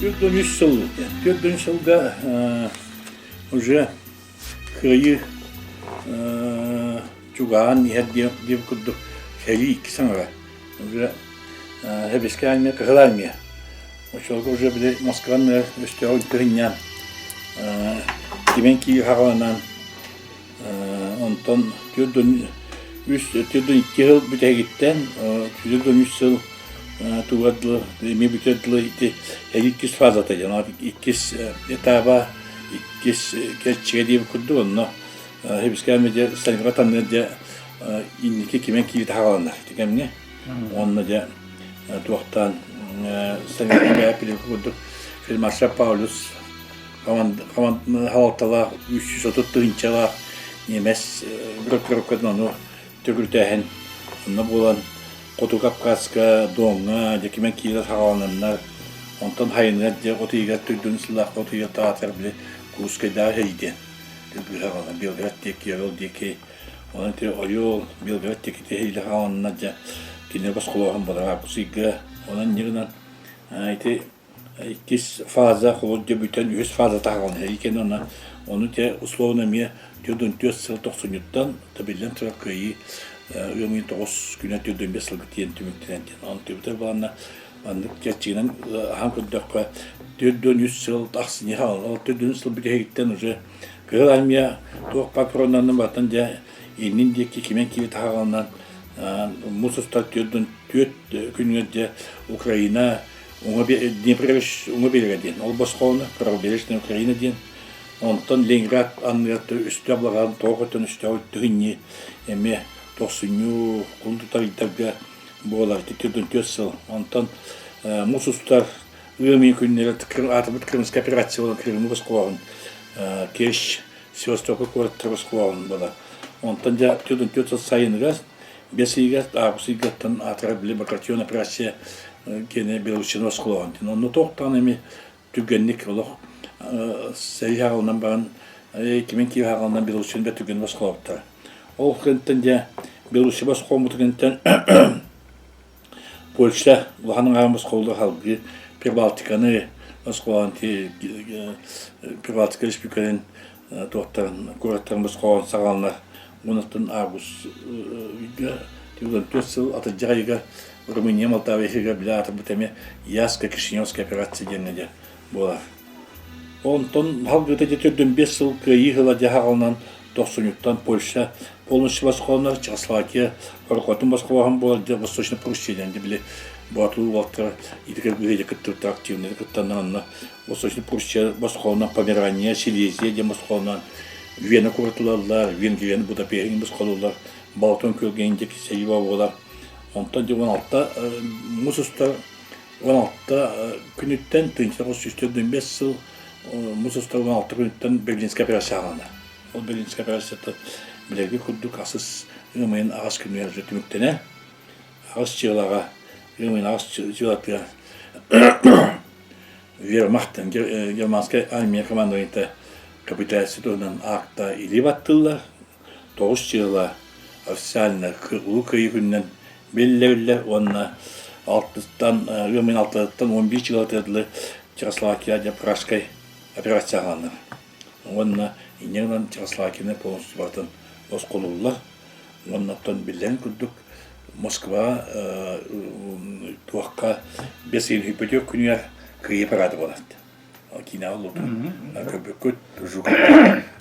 43 сыл, 43 сылга уже Кыайыы чугаһаан иһэр диэн курдук сэрии иккис аҥара. Уже Сэбиэскэй армия, Кыһыл армия. Оччолорго уже били Москваны өстөөҕү кыһынньаан кимэн киирии хаҕаланан онтон 43 42 сыл бүтэһигиттэн 43 сыл тугар дылы эмиэ бүтэр дылы ити иккис фазата диэн иккис этаба иккис кэрчигэ диэбит курдук онно Хибискээн дьэ Сталинград таныар дьэ инники кимэн кииритэ хааланар ити кэмҥэ уонна дьэ туохтаан Сталинград курдук фельдмаршал Паулюс халалталаах 330 тыһыынчалаах ньиэмэс группировкатын ону төгүрүтээһин онно буолан Хоту Кавказка, Доҥҥа, дьэ кимэн киирэр саҕалананнар, онтон хайыныгар дьэ от ыйыгар төрдүн сыллаах от ыйыгар таатар били Курскайдааҕы сэрии диэн быһаҕаланар Белгород диэки, Орел диэки, онон ити Орел, Белгород диэки тэһиилэ хааланнар дьэ кинилэр босхолооһун буолар август ыйга. Онон инньэ гынан ити иккис фаза холодьо бүтэн үһүс фаза таһаҕаланар иккиэн уонна ону те условно эмиэ 44 сыл тохсунньуттан биллэн турар кыайыы ыам ыйын 9 күнэ 45 сылга тиийэн түмүктэнэн диэн онон түбүтэр буоланна маннык чэрчигинэн аһан көрдөххө 43 сыл ахсынньы ол 43 сыл бүтэһигиттэн уже Кыһыл армия туох патроннарын бартан дьэ иннин диэки кимэн киири таһаҕаланан муус устар 44 күнүгэр дьэ Украина Уҥа Днепрович уҥа биэрэгэ диэн, ол босхону Правобережная Украина диэн. Онтон Ленинград анныгар өстөөх благаан тоҕо көтөн өстөөх тыһынньы эмиэ тохсунньу кулун тутар ыйдарга буолар 44 сыл. Онтон муус устар ыам ыйын күннэрэ аатырбыт Крымская операция буолан Крымы босхолооһун Керчь Севастополь куораттары босхолооһун буолар. Онтон дьэ 44 сыл сайыныгар Бэс ыйыгар, август ыйгаттан аатырар били Багратион операция киэнэ Белоруссияны босхолооһун. Онно туохтаан эми түргэнник олох сэрии хаҕылынан баран кимин киһи хаҕылынан Белоруссияны бэрт түргэнник босхолообуттара. Ол кэнниттэн дьэ Белоруссия босхоломмутун кэнниттэн Польша улахан аҥаарын босхолуур салгыы Прибалтиканы босхолоон Прибалтика республикатын туохтарын куораттарын босхолоон саҕаланар уонуттан август ыйга 44 сыл атырдьах ыйыгар Румыния Молдавия иһигэр били аатырбыт эмиэ Яско-Кишиневская операция диэҥҥэ дьэ буолар. Онтон халгыта дьэ төрдүн 5 сыл кыайыы сыла дьэ хаҕаланан тохсунньуттан Польша полностью босхолонор, Чехословакия орокуотун босхолооһун буолар дьэ Восточная Пруссия диэн дьэ били Боотулуу уолаттара итигэр быһыйа кыттыбыттар активнай кыттаннар онно Восточная Пруссия босхолонон Померания, Силезия диэн босхолонон Вена куратылаллар, Венгрияны Будапеһын босхолууллар, Балтон күөлгэ диэки сэрии буолар. Онтон дьэ 16 муус устар 16 күнүттэн 1945 сыл муус устар 16 күнүттэн Берлинская операция саҕаланар. Ол Берлинская операцията билэргэ курдук асыс ыам ыйын аҕыс күнүгэр түмүктэнэр. Аҕыс дьыалаҕа ыам ыйын аҕыс дьыалатыгар Вермахтан германскай армия командованиета капитуляция туһунан акта илии баттыыллар. Тоҕус дьыала официально Улуу Кыайыы күнүнэн биллэриллэр уонна алтыттан ыам ыйын алтыттан 11 дьыалатыгар дылы Чехословакия дьэ Пражскай операция аҕаланар. Уонна инньэ гынан Чехословакияны полностью барытын босхолууллар. Уонна оттон биллэрин курдук Москва туохха бэс ыйын үппөтүөх күнүгэр Кыайыы параада буолар. Киинэҕэ олордум. Көрбүккүт Жуков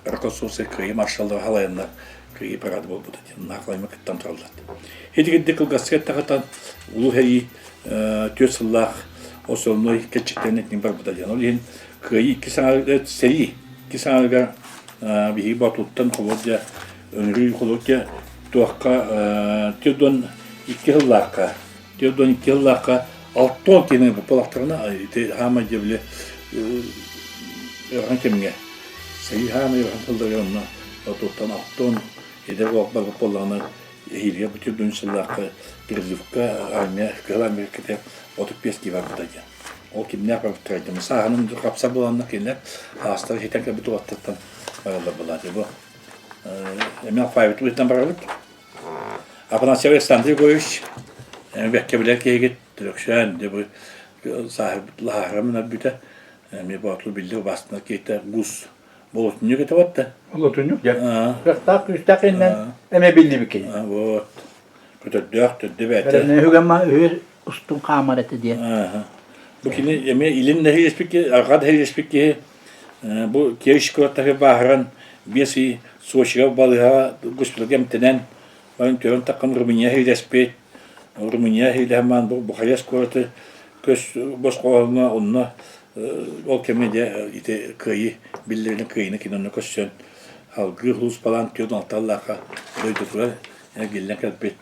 Рокоссовскай Кыайыы маршаллара халайаннар Кыайыы параада буолбута диэн наахлайма кыттан тураллар. Итигирдик кылгастык эттэххэ Улуу Сэрии 4 сыллаах основной кэрчиктэрин этинин барбыта диэн. Ол иһин Кыайыы икки саҥа сэрии икки саҥарыгар биһиги Боотулуттан холуодьа ыҥырыы холуодьа туохха 42 сыллаахха 42 сыллаахха 60 киһини буоллахтарына ити хаамай дьэ били ыарахан кэмҥэ сэрии хаамай ыарахан сылларыгар онно Боотулуттан 60 эдэр уол барбыт буоллаҕына эһиилигэр бу 4 сыллаахха призывка армия кыһыл армия кэтэ 35 киһи барбыта диэн. Ол кимнээх барбыттарай диэн сааһынан хапсар буоланнар кинилэр аастара ситэн кэлбит уолаттартан бараллар буолааччы бу. Эмиэ алфавит быһыытынан барабыт. Афанасьев Александр Егорович, бэккэ билэр киһигит, Төрөксөөн, дьэ бу Сааһырбыт лаһаарым өлбүтэ. Эмиэ Боотулу биллэр убаастанар киһитэ гус болотунньук этэ батта. Болотунньук дьэ. Кыахтаах күүстээх иннэн эмэ биллибит кини. Вот. Көтөрдөөх төрдө бээтэ. Үһүгэмма үһү устун хаамар этэ диэн. Бу кини эмиэ илин нэһилиэспит киһи, арҕаа нэһилиэспит киһи бу Керчь куораттары бааһыран 5 ый Сочига балыыһаҕа госпитальга эмтэнэн баран төрөн таххан Румыния иһилэспит. Румыния иһилэһэн баран бу Бухарест куораты көс босхолоһуҥҥа онно ол кэмҥэ дьэ ити кыайыы биллэринэн кыайыыны кини онно көрсөн алгыы сулууспалаан 46 аллаахха дойдутугар эргиллэн кэлбит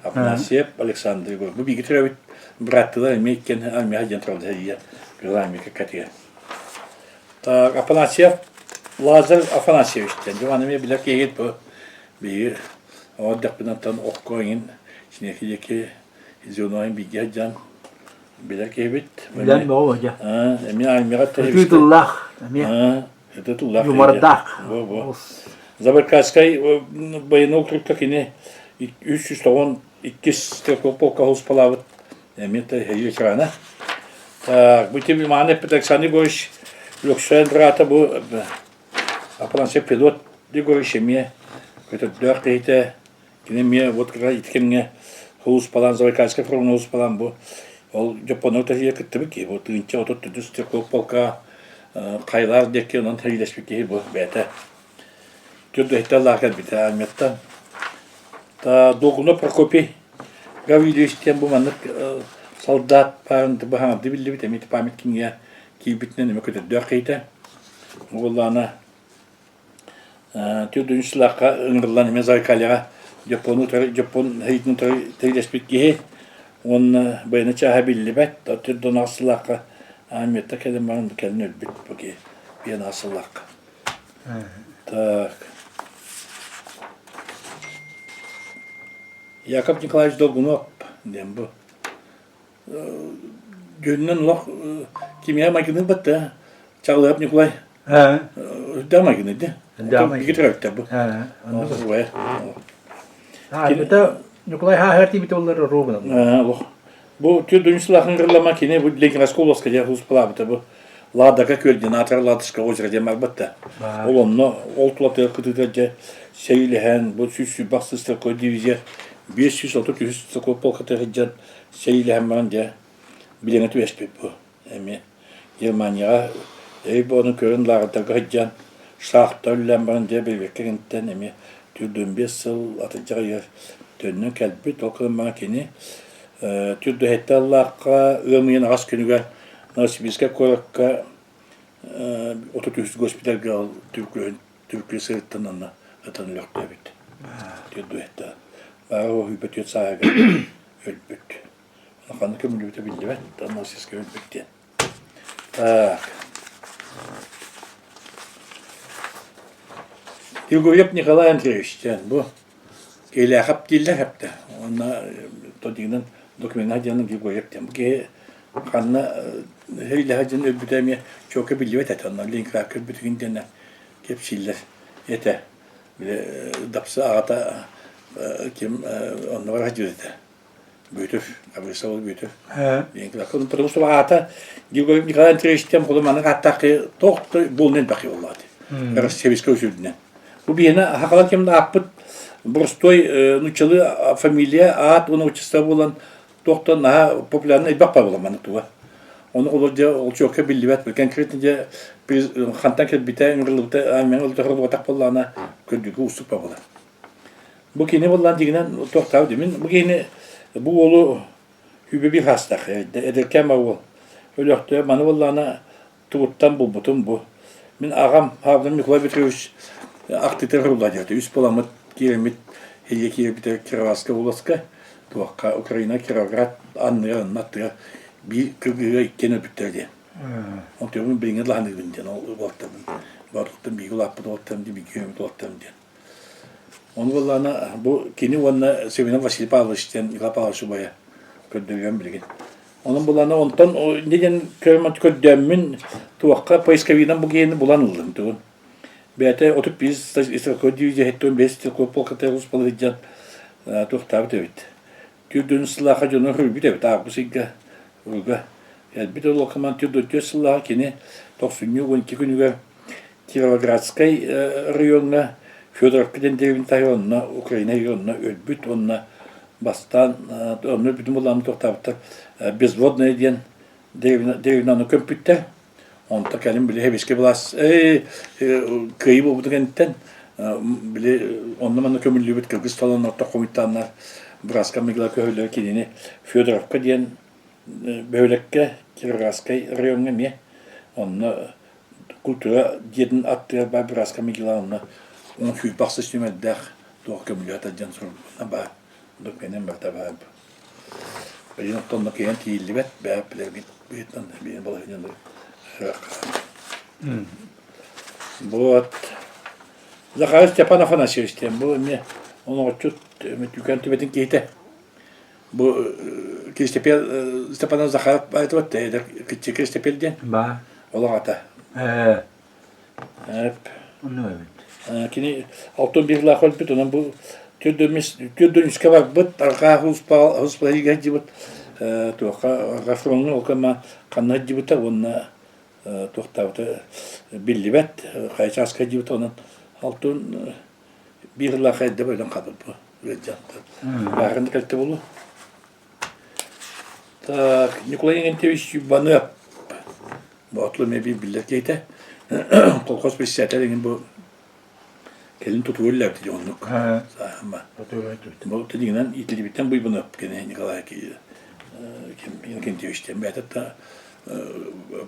Афанасьев Александр Егоров. Бу бииргэ төрөөбүт бырааттыылар эмиэ иккиэн армияҕа диэн тураллар ийэ Кыһыл армия кэккэтигэр. Так, Афанасьев Лазарь Афанасьевич диэн. Дьон эмиэ билэр киһигит бу. Биһиги оҕо эрдэхпинэ окко эҥин синэки диэки звеноин бииргэ сылдьан билэр киһибит. Билэн бөҕө дьэ. Эмиэ армияҕа Ытыы тыллаах эмиэ. Ытыы тыллаах. Юмордаах. Во во. Забайкальскай военный округка кини 392 стрелковый полка сулууспалаабыт эмиэ ветерана. Так, бу тим Иван эппит Александр Егорович Лөксөөн быраата бу Афанасий Федот Егорович эмиэ көтөрдөөх киһитэ. Кини эмиэ вот как ити кэмҥэ сулууспалаан Забайкальскай фроҥҥа сулууспалаан бу ол Дьоппонугу тэһийэ кыттыбыт киһи бу 1034 стрелковый полка Хайлаах диэки онон сэриилэспит киһи бу бэйэтэ Түрдэһиттэн лаа кэлбитэ армияттан. Долгунов Прокопий Гаврильевич диэн бу маннык солдат баарын баһаҥардыы биллибит, эмиэ память кинигэ киирбитинэн эмиэ көтөрдөөх киһитэ. Уоллаана 4 сылаахха ыҥырыллан эмиэ Забайкальеҕа Дьоппуону утары Дьоппуон сэриитин утары сэриилэспит киһи уонна байыаннай чааһа биллибэт. 48 сылаахха армияттан кэлэн баран кэлин өлбүт бу киһи 58 сыллаахха. Так. Яков Николаевич Долгунов диэн бу. Дьүһүнүнэн олох кимиэхэ майгыныыр батта. Чаҕылыһап Ньукулай. Үрдээх майгыныыр дии. Бигэ төрөөбүттэр бу. Айбыта Ньукулай хааһыар тиийбит оллар рубынан. Олох. Бу түөрт сыллаах ыҥырыллама кини бу Ленинградскай областка дьэ сулууспалаабыта бу Ладога күөл диэн аатырар Ладожское озеро диэн барбыт да. Ол онно ол тулатыгар кытыытыгар дьэ сэриилэһэн бу 120 ахсыс стрелковой дивизия 533 стрелковой полкатыгар сылдьан сэриилэһэн баран дьэ билиҥҥэ түбэспит бу эмиэ Германияҕа өй буолан көрөн лааҕырдарга сылдьан шахта үлэлээн баран дьэ бэйбэккэ гинтэн эмиэ 45 сыл атырдьах ыйыгар төннөн кэлбит. Ол гынан баран кини 47 аллаахха ыам ыйын аҕыс күнүгэр Новосибирскай куоракка 33 госпитальга ол түбүкү сырыттан онно ытан өлөхтөөбүт. 47 Баара уһуйба түөрт сааһыгар өлбүт. Ханна көмүллүбүтэ биллибэт, Новосибирскай өлбүт диэн. Так. Григорьев Николай Андреевич диэн бу Киһилээхэп дииллэр хэптэ. Уонна тодигынан докумена диэн Григорьев диэн. Бу киһи ханна һөйлэһэ диэн өлбүтэ эмиэ чуолкай биллибэт этэ. Онно Ленинградка өлбүтүгүн диэн кэпсииллэр этэ. Били Дапсы аҕата ким онно бара сылдьыбыт этэ. Бүөтүр, Абрисов Бүөтүр. Потому что аата Григорий Николай Андреевич тем холу маннык ааттаах киһи туох да буолун элбэх киһи буоллаҕа дии. Российскай үрдүнэн. Бу биһиэнэ хахалар кэмнэ ааппыт боростуой нууччалыы фамилия, аат уонна отчество буолан туохтан наһаа популярный элбэх баар буолар маннык туга. Ону олор дьэ ол чуокка биллибэт. Конкретно дьэ хантан кэлбитэ, ыҥырыллыбыта, армияҕа ылбатах буоллаҕына көрдүүргэ уустук баар буолар. Бу кини буоллаан дьиҥинэн туохтаабыт мин бу киһини бу уолу сүүрбэ биир саастаах эдэркээн уол өлөхтөө маны буоллаҕына тугуттан булбутум бу мин аҕам Павлов Николай Петрович ахтыытыгар сурулла диэбитэ үс буоламмыт киирэммит Илья киирбитэ Кировскай областка туохха Украина Кировград анныгар онно аттыгар биир кыргыһыыга иккиэн өлбүттэрэ диэн ол билиҥҥи лаһаныыбын диэн ол уолаттарбын боотуктан бииргэ улааппыт уолаттарым диэн бииргэ үөрэммит уолаттарым диэн Ону буоллаҕына бу кини уонна Семенов Василий Павлович диэн Николай Павлович убайа көрдөрүөм билигин. Онон булана онтон инньэ диэн көрдөөммүн туохха поисковигынан бу киһини булан ыллым тугун. Бэйэтэ 35 стрелковой дивизия 5 стрелковой полката улуспалы сылдьан туохтаабыт эбит. Түүрдүн сылаха дьону хөрбүт эбит август ыйга уруга. Өлбүт Улуукаман 44 сыллааҕы кини тохсунньу 12 күнүгэр Кировоградскай райоҥҥа Федоровка диэн дэриэбинэ таһыгар онно Украина онно өлбүт уонна бастаан онно өлбүтүн булааммыт туохтаабыттар Безводная диэн дэриэбинэ көмпүттэр. Онто кэлин били сэбиэскэй былаас кыайыы буолбутун кэнниттэн били онно-манна көмүллүбүт кыргыз талан орто хомуйтааннар Браска Мигла көһөллөр кинини Федоровка диэн бөһүөлэккэ Кировоградскай райоҥҥа эмиэ онно культура дьиэтин аттыгар баар Браска Мигла онно 10 ахсыс нүмердээх туох көмүлүөтэ диэн сурук баар документ барыта баар Билигин оттон онно киһи тиийиллибэт, бэйэ билэргит быһыытынан билигин балаһыанньаны Вот. Захаров Степан Афанасьевич диэн бу эмиэ оноҕоччут Түүкээн түбэтин киһитэ. Бу Киристэпиэл Степан Захаров айтыбат эдэр киччи Киристэпиэл диэн. Ба. Олох ата. Э. Эп. Онно эбит. Кини 61 сыллаах өлбүт, онон бу 43-кэ барбыт, арҕаа Хуспалыга сылдьыбыт, туохха арҕаа фроҥҥа ол кэмҥэ ханна сылдьыбыта уонна туохтаабыта биллибэт, хайа чааска сылдьыбыта, онон 61 сыллаах эрдэ өлөн хаалбыт бу ыалдьан. Бааһыран да кэлтэ буолуо. Так, Николай Иннокентьевич Иванов Боотулу эмиэ биир биллэр киһитэ. Колхоз председатель эҥин бу кэлин тутуу үллээбит дии оннук. Сааһыма. Бу тилигинэн иитиллибиттэн быйбыныап кини Николай Иннокентьевичтэн бэйэтэ да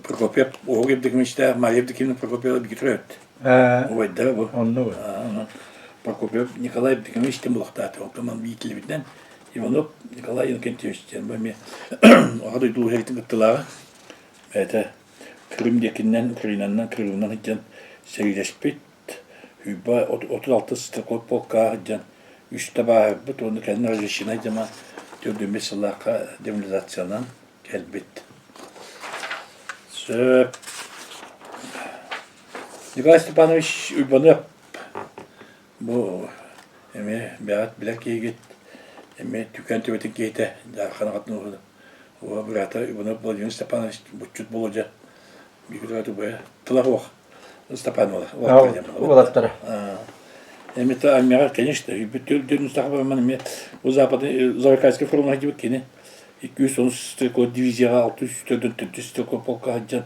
Прокопьев Оһук Евдокимовичтаах Мария Евдокимовна Прокопьева бигэ төрөөбүт. Убайдара бу. Оннук. Прокопьев Николай Евдокимовичтан булахтаата. Онтон иитиллибитинэн Иванов Николай Иннокентьевич диэн бу эмиэ Аҕа дойду Улуу сэриитин кыттыылааҕа. Бэйэтэ Крым диэкинэн, Украинанан, Крымынан сылдьан сэриилэспит, Уйба 36 стрелковай полкаҕа сылдьан үстэ бааһырбыт уонна кэлин разрешенай дьама 45 сыллаахха демобилизациянан кэлбит. Сөп. Николай Степанович Уйбаныап бу эмиэ бэҕэт билэр киһигит, эмиэ Түкэн түбэтин киһитэ, Дьаархан аҕатын Уола быраата Иванов Владимир Степанович Буччут Болодьа биир убайа тыла суох Степан уола уолаттара. Эми то армияҕа конечно бүттүр сахабаман эмиэ бу западный Забайкальский фроҥҥа сылдьыбыт кини 210 стрелковой дивизияҕа 604 стрелковой полка сылдьан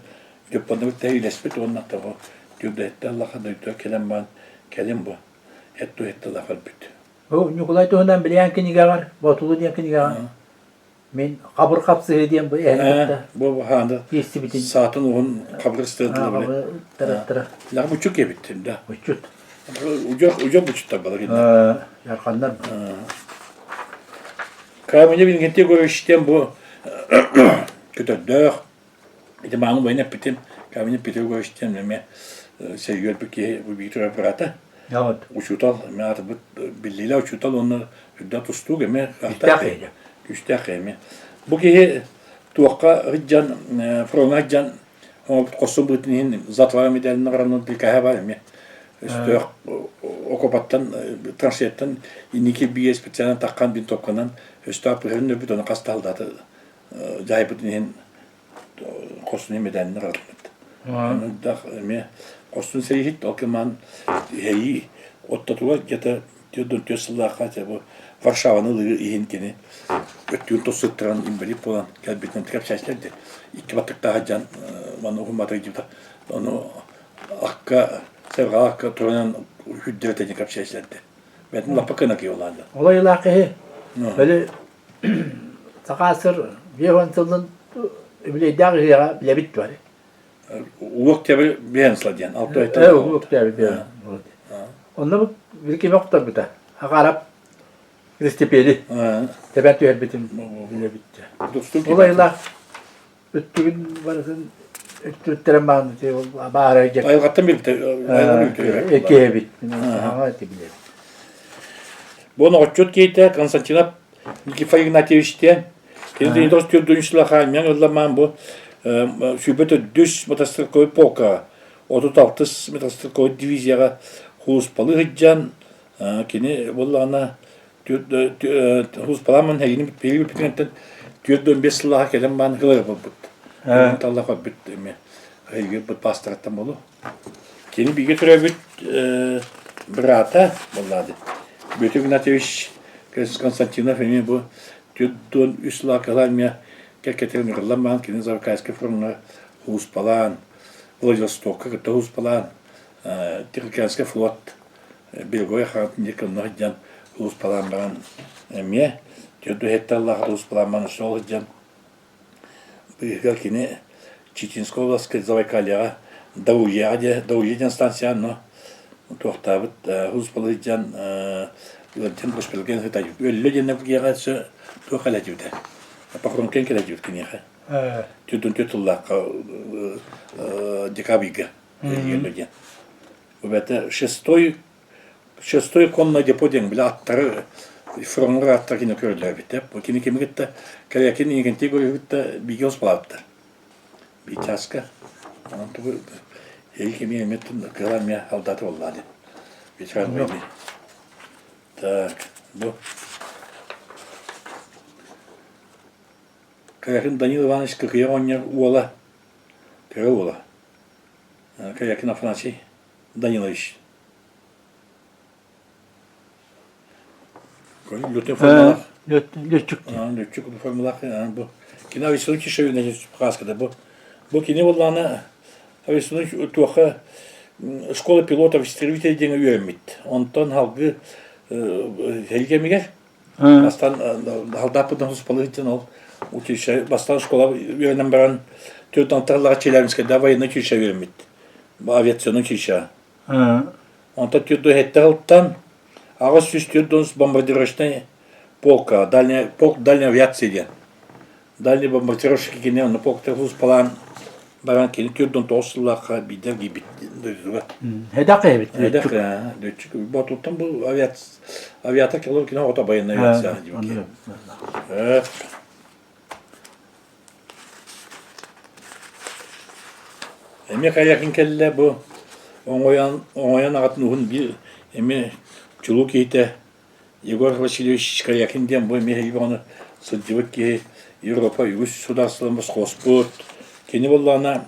Дьоппоннору тэһиилэспит уонна того түрдэһиттэн Аллаха дойдуга кэлэн баран кэлин бу эт туһетта лаха өлбүт. Бу Ньукулай туһунан билиэн кинигэҕэр, Ботулу диэн кинигэҕэр Мин хабыр хапсыһыы диэн бу эһэни кытта Бу хаанда киирсибитин саатын уһун хабыр ыстыатылар тараттара. Лаҕа бучук эбиттин да. Бучут. Удьох удьох бучуттар балар инде. Ярханнар. Каменя Вингенте Егоровичтен бу көтөрдөөх Ити мааны убайын эппитим, Каменев Петр Егорович диэн эмиэ сэргиэрбит киһи бу биир быраата. Учуутал, эмиэ аатырбыт биллиилээх учуутал уонна үрдээх тустуук эмиэ Күүстээх киһи. Күүстээх киһи эмиэ. Бу киһи туохха сылдьан, фроҥҥа сылдьан хорсун быһыытын иһин затвора медалин награданы приказа бар эмиэ. Өстөөх окопаттан, траншеяттан инники бигэ специально таххан винтовканан өстөөх быһарын өлбүт, ону хас да дьаһайбытын иһин хорсун мэдээлин аҕалбыт. Онон эмиэ хорсун сэрииһит ол кэмаан эһэйии оттотугар где-то 44 сыллаахха бу Варшаваны ылыы иһин кини өттүгүн тосуттаран инбэлиит буолан кэлбитинэн кэпсээччилэр де икки баттыктаах дьан манна уһумматык дьыбыта ону акка сэрҕаҕа акка туранан үрдэрэтэ диэн кэпсээччилэр де бэтин лаппа кына киолаан Ол айылаах киһи били Саха сыр 50 сылын үбүлүөйдээх ыһыаҕа билэбит бары. Улуу Октябрь биэн сыла диэн. Э, Улуу Октябрь биэн. Онно бу били кими охторбута? Аҕарап Христипели тэбэн түһэрбитин билэбит. Ол айылаах өттүгүн барытын өттүттэрин баан баара дьэ. Айылҕаттан билбит. Эккиэбит. Хаҥа эти билэбит. Бу оҕоччут киһитэ Константинов Никифор Игнатьевич диэн кини 1904 сыллаха ылламаан бу сүүрбэ төрдүс мотострелковой полкаҕа 36 мотострелковой дивизияҕа хууспалыы сылдьан кини буоллаҕына Хууспалааммын эһигини бүппүтүҥҥүттэн 45 сыллааҕы кэлэн баан ылар буолбут. Талла көрбүт эмиэ өйгө пастыраттан болу. Кини бигэ төрөөбүт быраата буоллаады. Бүөтүр Игнатьевич Константинов эмиэ бу 43 сылаакалаан эмиэ кэккэтигэр ыҥырыллан баран кини Забайкальскай фроҥҥа ууспалаан, Владивостокка кытта ууспалаан, Тихоокеанскай флот Береговой хаатын диэки онно сылдьан ууспалаан баран эмиэ түөрт уһутталлаах ууспалаан баран сол сылдьан быыһыгар кини Читинскай областка Забайкальеҕа Даульяҕа диэн Даулья диэн станцияҕа онно туохтаабыт ууспалыы сылдьан ыалдьан госпитальга сытайбыт. Өллө диэн киһиэхэ өссө туох кэлэтибитэ похоронкаҥ кэлэтибит киниэхэ. 44 тыллаахха декабрьга өллө диэн. Бэйэтэ шестой шестой конное депо диэн били аттары фроҥҥа аттар кини көрөллөөбүттэр. Бу кини кими кытта Корякин Иннокентий Григорьевы кытта бииргэ оспалаабыттар. Биир чааска. Онон тугу эһиги кими эмиэ кыра эмиэ алдата буоллаа диэн. Ветеран войны. Так, бу Корякин Данил Иванович Кыкыйа оҕонньор уола, кыра уола. Корякин Афанасий Данилович. Лютый формалаах. Лүтчүк. Лүтчүк формалаах бу. Кини Авесинович Шевин хаскада бу. Бу кини буоллаҕына Авесинович туохха школа пилотов истребителей диэҥэ үөрэммит. Онтон салгыы сэрии кэмигэр бастаан халдааппытын суспалыһыттан ол училище бастаан школа үөрэнэн баран түөрт алталлаах Челябинскайда военный училище үөрэммит. Авиационный училище. Онтон түөрт иһэтте ылтан 804 бомбардировочный полка, дальняя, полк дальней авиации диэн. Дальний бомбардировщик кини онно полктар сууспалаан баран кини 49 сыллаахха биирдэ киирбит дойдутугар. Эдэх эбит. Эдэх, летчик. Ботуттан бу авиатор кило кино ото военная авиация диэки. Эмиэ кайакын кэллэ бу оҥойон оҥойон аҕатын уһун биир эмиэ чулуу киһитэ Егор Васильевич Корякин диэн бу эмиэ ону сылдьыбыт киһи Европа үгүс судаарыстыбаларын босхолоспут. Кини буоллаҕына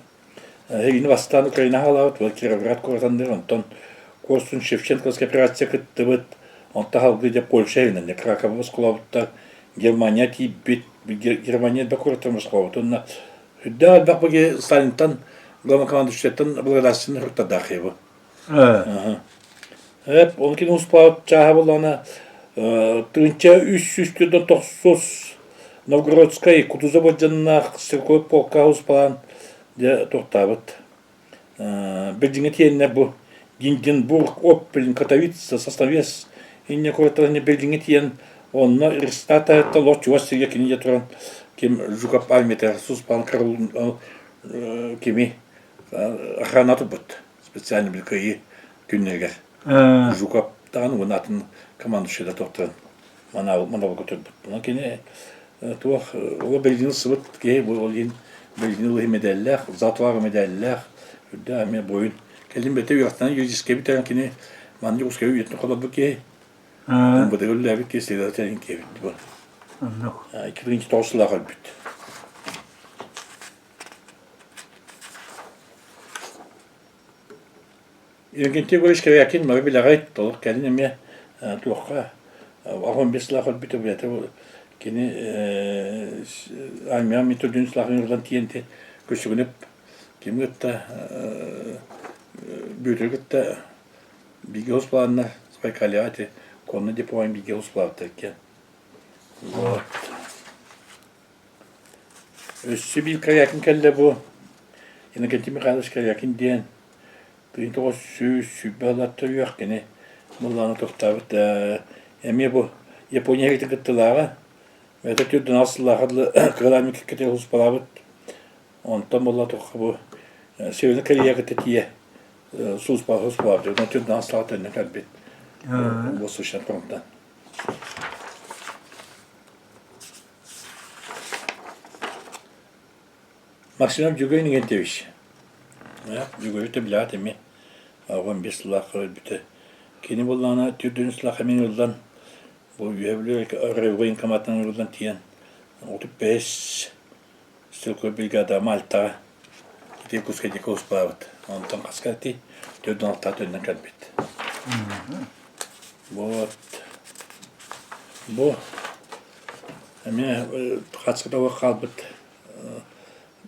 эһигини бастаан Украина хаалаабыт, Кировград куоратанныыр, онтон Корсун Шевченковскай операция кыттыбыт, онтон салгыы дьэ Польша иһинэн Краковы босхолообуттар, Германия тиийбит, Германия элбэх куораттарын босхолообут уонна сүрдээх элбэх бу Сталинтан главнокомандующайтан благодарственный суруктардаах киһи бу. Эп, ол кини успаабыт чааһа буоллаҕына 1399 Новгородскай Кутузов былдьаннаах стрелковой полка успалаан дьэ туохтаабыт. Бирдьиҥҥэ тиийэннэр бу Гинденбург, Оппель, Катовица, Сосновец инньэ куораттарына Берлиҥҥэ тиийэн онно Рейхстаг лох чугас сиргэ кини дьэ туран ким Жуков армията суспаан кими охрана турбут специально били кыайыы күннэригэр Жуков даҕаны уонна атын командующайдар тохторон манабылга турбут. Онон кини туох ол Берлини ылсыбыт киһи бу ол иһин Берлини ылыы мэдээллээх, Затвага мэдээллээх, үрдээх эмиэ буойун. Кэлин бэйэтэ үөрэхтэнэн юридическай бүтэрэн кини манна Дьокуускайга үйэтин холорбут киһи. МВД-га үлэлээбит киһи, следователь киһи эбит бу. 2009 сыллаах өлбүт. Иннокентий Егорович Корякин бары билэҕит, толук кэлин эмиэ туохха 15 сыллаах өлбүтэ бэйэтэ кини армияҕа мин төрдүн сыллаах ыҥырыллан тиийэн көрсүгүнүп кими кытта Бүөтүрү кытта бииргэ успалааннар Байкалияҕа ити конно депоҕа бииргэ успалаабыттар иккиэн. Вот. Өссө биир Корякин кэллэ бу Иннокентий Михайлович Корякин диэн 1920 сыллар төрүөх кини былааны тохтообут эмиэ бу Япония иһитин кыттылааҕа бэйэтэ төрдүн сыллааха дылы Кыһыл Армия кэккэтигэр сулууспалаабыт онтон буолла туохха бу Северный Корея кытта тиийэ сулууспалаабыт онон төрдүн сыллааҕа төннөн кэлбит Восточный фронтан Максимов Дьүгэй Иннокентьевич Дьүгүрү билэҕит эмиэ 15 сыллаахха өлбүтэ. Кини буоллаҕына төрдүн сыллаахха эмиэ ыҥырыллан бу Үөһээ Бүлүү райвоенкоматынан ыҥырыллан тиийэн 35. Стрелковай бригада Мальтаҕа ити Иркутскай диэки успаабыт. Онтон хаска ити 46 төннөн кэлбит. Вот. Бу эмиэ хаска да хаалбыт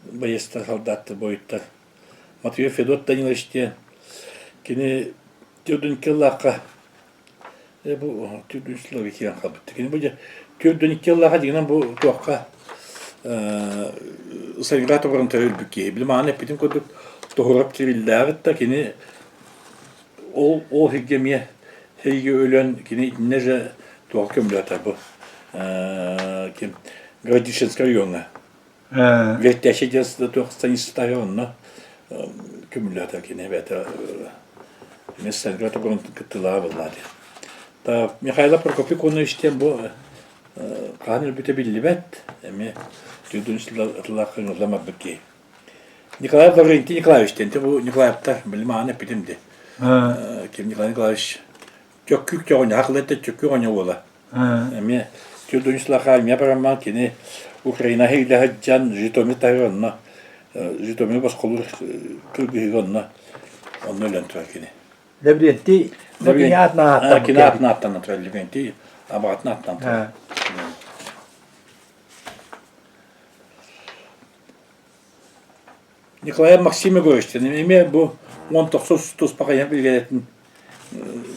байыастар, солдаттар, буойуттар. Матвеев Федот Данилович диэн кини төрдүн ыллаахха бу төрдүн сылларга киирэн хаалбыт. Кини бу дьэ 42 ыллааха дьиҥинэн бу туохха Сталинград оборонта өлбүт киһи. Били мааны эппитим курдук тоһурап кириллээҕит да кини ол ол сиргэ эмиэ сэриигэ өлөн кини итиннэ же туох көмөлөтө бу ким Городищенскай райоҥҥа Вертящий диэн туох станица онно көмүллээтэ кини эбэтэ эмиэ Сталинград оборонатын кыттыылааҕа буолла диэн. Михайло Прокопий Конович диэн бу хаһан өлбүтэ биллибэт, эмиэ түрдүн сыллаах ыҥырыллан барбыт киһи. Николай Лаврентий Николаевич диэн бу Николаевтар били мааны эппитим дии. Ким Николай Николаевич Чөккүк чоҕуньаһа кылайта чөккүк оҥо уола. Эмиэ түрдүн сыллаах эмиэ барамман кини Украина илэ сылдьан Житомир таһыгар онно Житомир босхолуур кыргыһыыга онно онно өлөн турар кини. Лаврентий кини аатынан ааттаммыт. Кини аатынан ааттанан турар Лаврентий абаҕатын ааттаан турар. Николай Максим Егорович эмиэ бу 19 туспа хайан бригадатын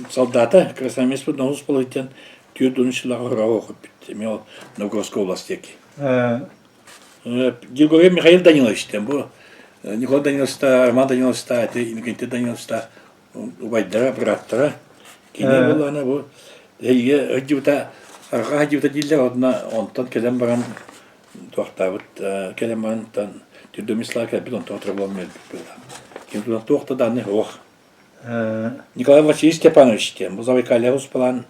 солдата красноармеец Нохус полойтан 43 сыллаах ураҕа окуппут. Эмиэ ол Новгородская область диэки. Григорий Михаил Данилович бу Николай Даниловичта, Роман Даниловичта, Иннокентий Даниловичта убайдара, бырааттара. Кини булана бу эйгэ сылдьыбыта, арҕаа сылдьыбыта дииллэр, онно онтон кэлэн баран туохтаабыт кэлэн баран түрдүмүслаа кэлбит онтон утары буолан өлбүт быһыылаах. Ким туох да дааннай суох. Николай Васильевич Степанович диэн бу Забайкалье успалаан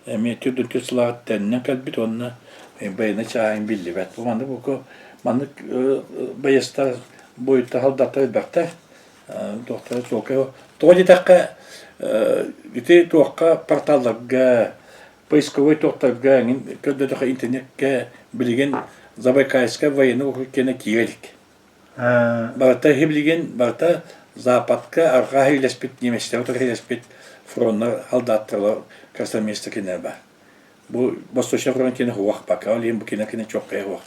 эмиэ түрдүн түс сылааҕыт тэннэн кэлбит уонна байыаннай чааһын биллибэт. Бу маннык бу маннык байыастар буойуттар солдаттар элбэхтэр. Туохтара чуолкай. Тоҕо диэтэххэ ити туохха порталларга поисковой туохтарга эҥин көрдөтөххө интернеккэ билигин Забайкальскай военный округ киэнэ киирэ илик. Барыта билигин барыта Западка арҕаа илэспит немецтэр утары илэспит фроннар солдаттар красноармейство кинилэр бар. Бу Восточный фронт киэнэ хуох пока ол иһин бу кинэ кинэ чуоккайа хуох.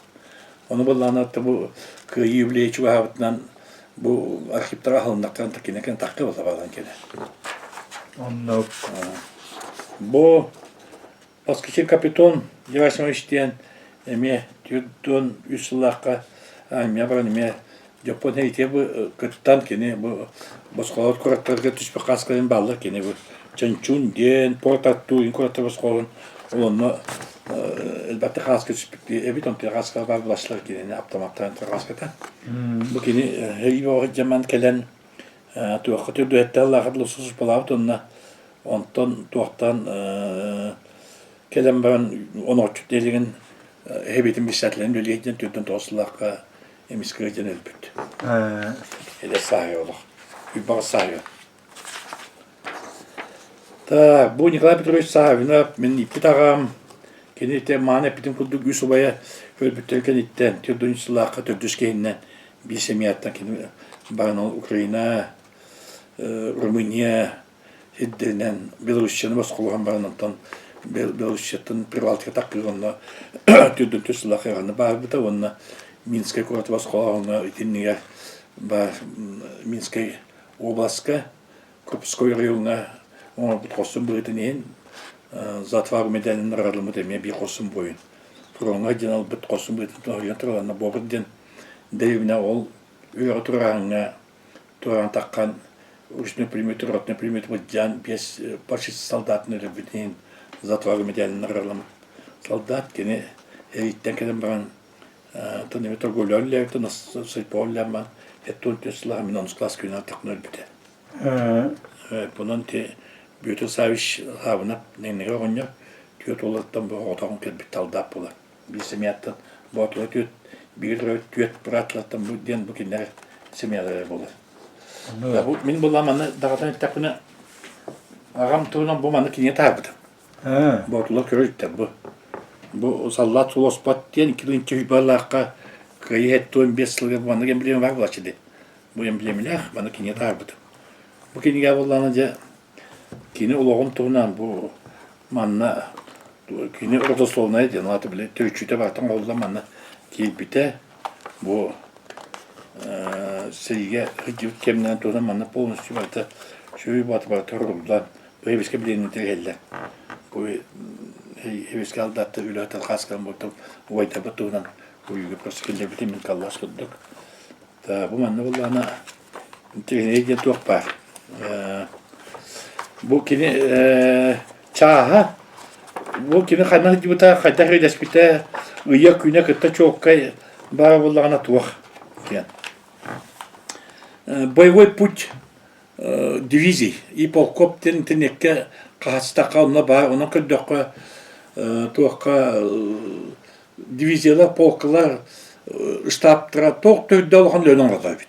Ону быллаана бу кыайыы юбилейа чугаһаабытынан бу архивтара аһылыннахтаран кинэ кинэ тахка буолла балан кэлэ. Оннук. Бу Паскичи Капитон Герасимович диэн эмиэ 43 сыллаахха армия баран эмиэ Дьоппуон итиэ бу кыттан кини бу босхолоот куораттарга түспүт хааскаларын бааллар кини бу Чанчун диэн Порт Артур куораттар босхолорун ол онно элбэхтик хааска түспүт эбит онтон хааска баар булааччылар кинини аптаматтарын хааската бу кини сэрии бөҕө дьаман кэлэн туохха төрдүһэттээх лаахат лусуспалаабыт уонна онтон туохтан кэлэн баран онооччут диэлигин эһэбитин бисаателин үлэлиир диэн түрдэн тоҕус сыллаахха эмискэ диэн өлбүт. Эдэр сааһы олох. Үйбаҕас сааһы. Так, бу Николай Петрович Савинов, мин иппит аҕам, кини ити мааны эппитин курдук үс убайа өлбүттэрин кэнниттэн төрдүн сыллаахха төрдүс киһиннэн биир семьяттан кини баран Украина, Румыния сирдэринэн Белоруссияны босхолоһон баран онтон Белоруссияттан Прибалтика таккыыр онно төрдүн түс сыллаах ыаҕаны баарбыта уонна Минскай куораты босхолооһуҥҥа итиннигэр баар Минскай уобаласка Крупской оройуоҥҥа оҥорбут хорсун быһыытын иһин За отвагу медалын наҕараадламмыт эмиэ биир хорсун буойун. Фроҥҥа диэн ылбыт хорсун быһыытын тоһуйан тураланна буолбут диэн дэриэбинэ ол үөрэҕи турааһыҥҥа тураан таххан ручной пулемет, ротной пулемет былдьаан биэс фашист солдатын өлөрбүтүн иһин За отвагу медалын наҕарааламмыт солдат кини эрииттэн кэлэн баран Оттон эми торговля үлэлээбитэ, сельпо үлэлээн 74 сыллаах мин онус класс күнүн аттахпына өлбүтэ. Онон ти Бүөтүр Савич Саабынап нэҥнэгэ оҕонньор түөрт уолаттан бу оҕотоҕун кэлбит талдаап буолар. Биир семьяттан Боотула түөрт, биир түөрт бырааттылартан бу диэн бу кинилэр семьялара буолар. Бу мин буллам маны даҕатан эттэхпинэ аҕам туһунан бу маны кинигэ таһаарбытым. Боотулар көрө иликтэр бу. Бу саллаат суоласпат диэн 2000 баллаахха. Кыайыы 75 сылыгар маннык эмблема баар буолааччы дии. Бу эмблемэлээх маннык кинигэ таһаарбытым. Бу кинигэ буоллаҕына дьэ кини олоҕун туһунан бу манна кини родословная диэн аата били төрүччүтэ барыта оҥоһуллан манна киирбитэ. Бу сэриигэ сылдьыбыт кэмнэрин туһунан манна полностью барыта сүрү барыта барыта суруллан бу эбискэ билиэннэтэ иһэллэр. Бу эбискэ алдатта үлэ талхааскан буолтум убайдарбыт туһунан уйуга просто киллэрбитим мин каллаас курдук. Бу манна буоллаҕына интэриэһинэй диэн туох баар. Бу кини чааһа бу кини ханна сылдьыбыта, хайдах үлэспитэ, ыйа күнэ кытта чуолкай баар буоллаҕына туох диэн. Боевой путь дивизий и полков диэн интернеккэ хаһыстахха онно баар, онон көрдөххө туохха дивизиялар, полкалар штабтара туох төрдө улахан үлэни оҥордо эбит.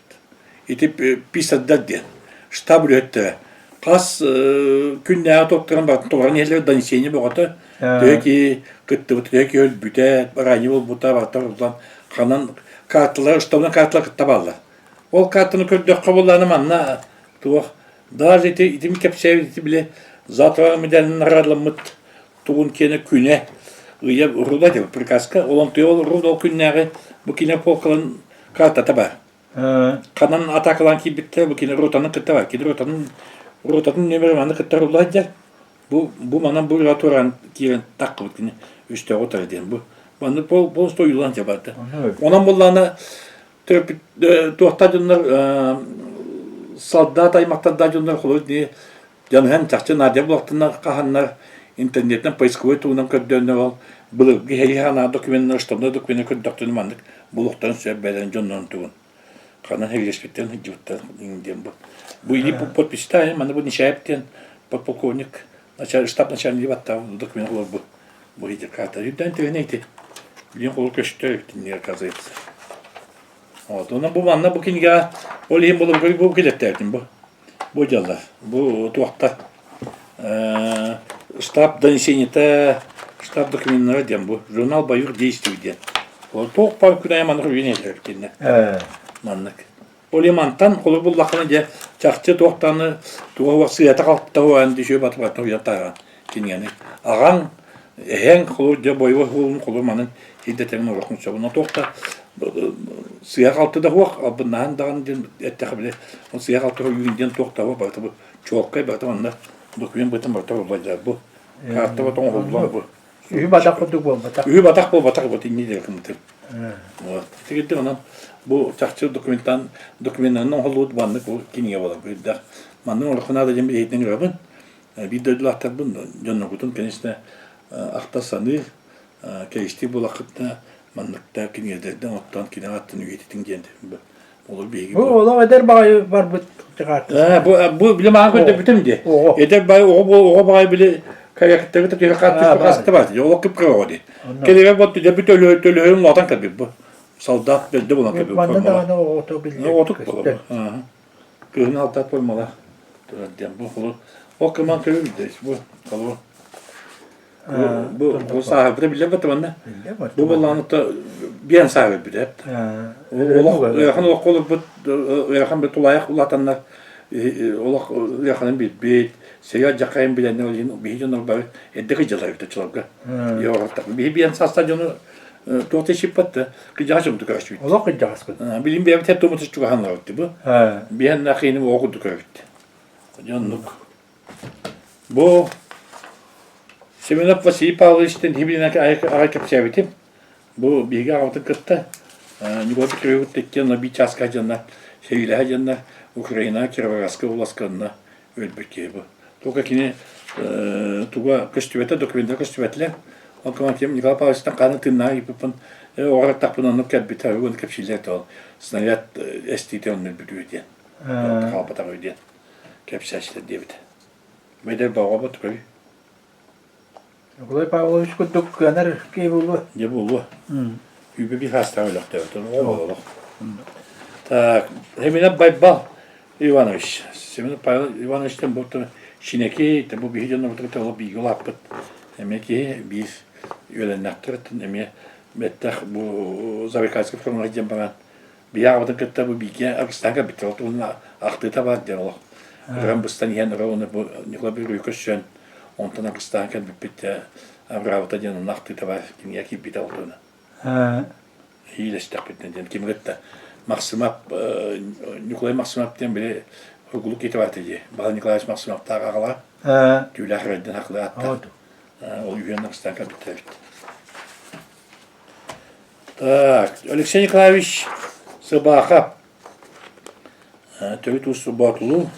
Ити писардар диэн штаб үлэһиттэрэ хас күннээҕи туохтарын барытын толорон иһэллэр донесение бөҕөтө төһө киһи кыттыбыт, төһө киһи өлбүтэ, ранее буолбута барыта урутан ханан карталар, штабынан карталар кытта бааллар. Ол картаны көрдөххө буоллаҕына манна туох даже ити итим кэпсээбит ити били завтра медалин наҕараадаламмыт тугун киэнэ күнэ ыйа руда диэн приказка ол онтуйа ол руда ол күннээҕи бу кини полкаларын картата бар. Ханан атаакалаан киирбиттэр бу кини ротаны кытта бар. Кини ротанын ротатын нөмерэ маны кытта рулла сылдьар. Бу бу манан бу ыра туран киирэн таххыбыт кини өстөөҕү утары диэн бу. Манны пол полностью ойуулаан барда. Онон буллаана төрөппүт туохтаах дьоннор солдат аймахтардаах дьоннор холобур дии дьаныһан чахчы наадыйар буоллахтарына хаһаннар интернетинэн поисковой тугунан көрдөөннөр ол былыргы сэрии хаанаа докуменнар штабной докуменнар көрдөхтөрүнэ маннык булуохтарын сөп бэйэлэрин дьоннорун тугун ханан сэриилэспиттэрин сылдьыбыттарын диэн бу бу или подписьта манна бу Нечаев диэн подполковник штаб начальнига баттаабыт документ олорбут бу карта үрдээн төһөнө ити билин холу көстөр итинник оказывается вот онон бу манна бу кинигэҕэ ол иһин булугу бу килэттээбитим бу бу дьаллар бу туохта штаб донесениета штаб докуменнара диэн бу журнал боевых действий диэн ол туох баар күн айа маннык үйэн этэр кинне маннык Ол мантан холобур буллаххына дьэ чахчы туохтааны туга сыата халтыта уһаан дишүө батыбаттан уйан тааҕан кинигэни аҕаҥ эһэҥ холобур дьэ бойобуой хуолун холобур манын сирдэтэрин олоххун сөп онно туох да сыыһа халты да суох албыннаһан даҕаны диэн эттэххэ били ол сыыһа халты үүн диэн туох да барыта бу чуолкай барыта манна документ быһыытынан барыта барда бу карта бата оҥоһуллан бу Үһү батах курдук буолбатах. Үһү батах буолбатах вот инни диэн кымытым. Вот. Тигирде онон бу чахчы документтан докуменнарын оҥоһуллубут маннык бу кинигэ буолар. Бирдэх маннык олоххо наада диэн биһийтэн көрөбүн. Биир дойдулаахтарбын дьонноргутун конечно ахта саныыр кэристии буолаххытына манныкта кинигэлэрдэн оттоон кинигэ аттын үйэтитиҥ диэн Олор биһиги Бу олох эдэр баҕайы барбыт Ээ, бу бу били маған көрдөрбүтүм дии. Эдэр баҕайы оҕо бу оҕо баҕайы били каяктары түһэ хааттыспыт хаста бар. Олох кып-кыра оҕо дии. Кэлигэр бот дьэ төлөһө төлөһөрүн улаатан кэлбит бу. Солдат бэрдэ булан кэлбит. Манна даҕаны оҕото биллэр. Оҕотук буолар. Кыһын алтаат формалаах турар диэн бу холу. Ол кыман көрүм бу холу. Бу бу сааһырбыта биллэр бата манна. Бу буоллаҕына биэн сааһырбыта эт. Олох ыарахан олоххо олорбут ыарахан бір тулаайах улаатаннар олох ыараханын билбит, сири алдьархайын билэннэр ол иһин биһи дьоннор бары эрдэ кыдьалар эбит оччолорго. Биһи биэн саастаах дьону туох да ичиппат да кыдьаҕас дьоммуту көрөчүбүт. Олох кыдьаҕаспыт. Билин бэйэбит хэт туомут чугаһаннарбыт бу. Биһэн нахииним оҕо курдук көрөбүт. Дьоннук. Бу Семенов Василий Павловичтан иһибинэн аҕай кэпсээбитим. Бу биһиги аҕабытын кытта Николай Петрович иккиэн биир чааска дьонно сэриилэһэ дьонно Украина Кировоградскай областка онно өлбүт киһи бу. Только кини туга көстүбэтэ, документара көстүбэтилэр. Ол кэмэ Николай Павловичтан хааны тыыннааҕы ыйыппыппын оҕо оннук кэлбитэ, уонна кэпсииллэр этэ ол снаряд эстиитэ онно өлбүт үһү диэн. Хаалбатах үһү диэн. кэпсээччилэр диэбитэ. Эдэр баҕабыт көй. Николай Павлович курдук кыанар киһи буолуо. Дьэ буолуо. Күүбэ биир хаастаах өлөхтөөбүт. Оҕо олох. Так, Семенов Байбал Иванович. Семенов Павел Ивановичтан бу Шинэки, бу биһи дьоннорбутугар олох бииргэ улааппыт эмиэ киһи биир үөлэннэхтэр эмиэ Бэттэх бу Забайкальскай фроҥҥа диэн баран биһи аҕабытын кытта бу бииргэ Аргыстаан кэлбиттэр. Ол туһунан ахтыыта баар диэн олох. Ыран быстан иһэн ыра уонна бу Николай Петрович көрсөн онтон Аргыстаан кэлбиппит дьэ абыраабыта диэн онно ахтыыта баар кинигэ киирбитэ ол туһунан. Иилэстэхпитинэ диэн кими кытта Максимов Николай Максимов диэн били Ургулук киһитэ баар дии. Баһыл Николаевич Максимовтаах аҕала түүлээх ырайдан хакылы ааттаах. Ол үһүөн Аргыстаан кэлбиттэр эбит. Так, Алексей Николаевич Сыбаахап төрүт уус Боотулуу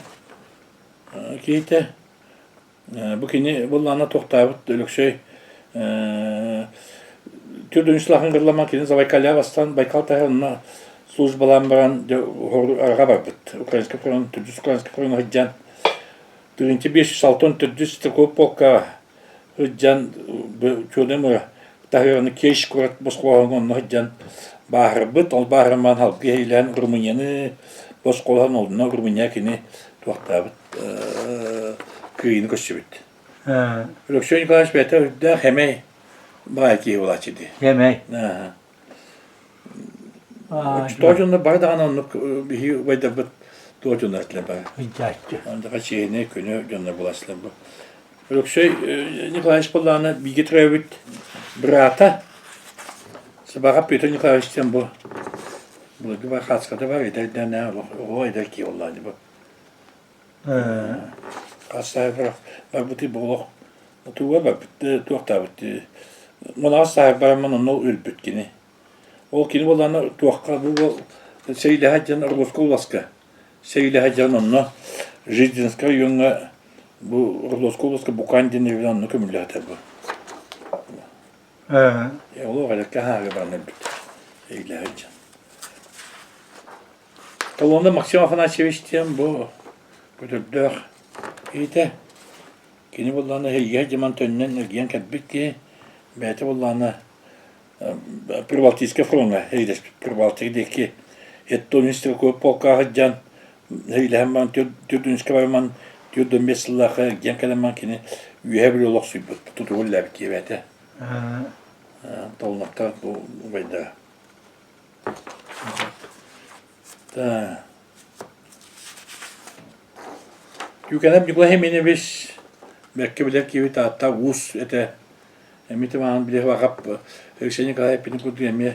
киһитэ. Бу кини былаана тохтообут Өлөксөй Түрдүн сылахан кырламан кини Забайкалья бастан Байкал таһа онно службалаан баран араға барбыт. Украинскай фронт, төрдүс Украинскай фронт сылдьан 1564 стрелковый полка сылдьан чуодам таһыганы Кеш куорат босхолоһон онно сылдьан бааһырбыт. Ол бааһырмаан халгы иһилээн Румынияны босхолоһон онно Румыния кини туохтаабыт кыайыыны көрсүбүт. Алексей Николаевич бэйэтэ үрдээх хэмэй баай киһи буолааччы дии. Хэмэй. Тоҕо дьоннор бары даҕаны оннук биһиги убайдарбыт туох дьоннор этилэр бары. Ыйдааччы. Ондаха чиэһинэй көнө дьоннор буолааччылар бу. Өлөксөй Николаевич буоллаҕына бииргэ төрөөбүт быраата Сыбаҕа Петр Николаевич диэн бу былыргы бар хаацката бар эдэрдээн оҕо эдэр киһи буоллаҕа бу. Хас сааһыгар барбытый бу олох туга барбыт туохтаабыт мунаҕас сааһыгар бараммын онно өлбүт кини. Ол кини буоллаҕына туохха бу уол сэриилэһэ дьон Орловскай областка сэриилэһэ дьон онно Жиздинскай райоҥҥа бу Орловскай областка Букан диэн эбит онно көмүллээтэ бу. Олох элекке хаага баран өлбүт. Сэриилэһэ дьон. Толуонда Максим Афанасьевич диэн бу көтөрдөөх киһитэ. Кини буоллаҕына эһиги дьыман төннөн эргийэн кэлбит киһи бэйэтэ буоллаҕына Прибалтийскай фроҥҥа эриилэспит Прибалтика диэки Эстония стрелковой полкаҕа сылдьан эриилэһэн баран түөрт баран 45 сыллаахха эргийэн кэлэн баран кини Үөһээ Бүлүү олохсуйбут тутугу үлэлээбит диэбээтэ. Толлоктор бу убайдара. Түүкэнэп Ньукулай Хименевич бэркэ билэр киһибит ааттаах уус этэ. Эмиэ маҕан били аҕап Алексей Николаевич эппитин курдук эмиэ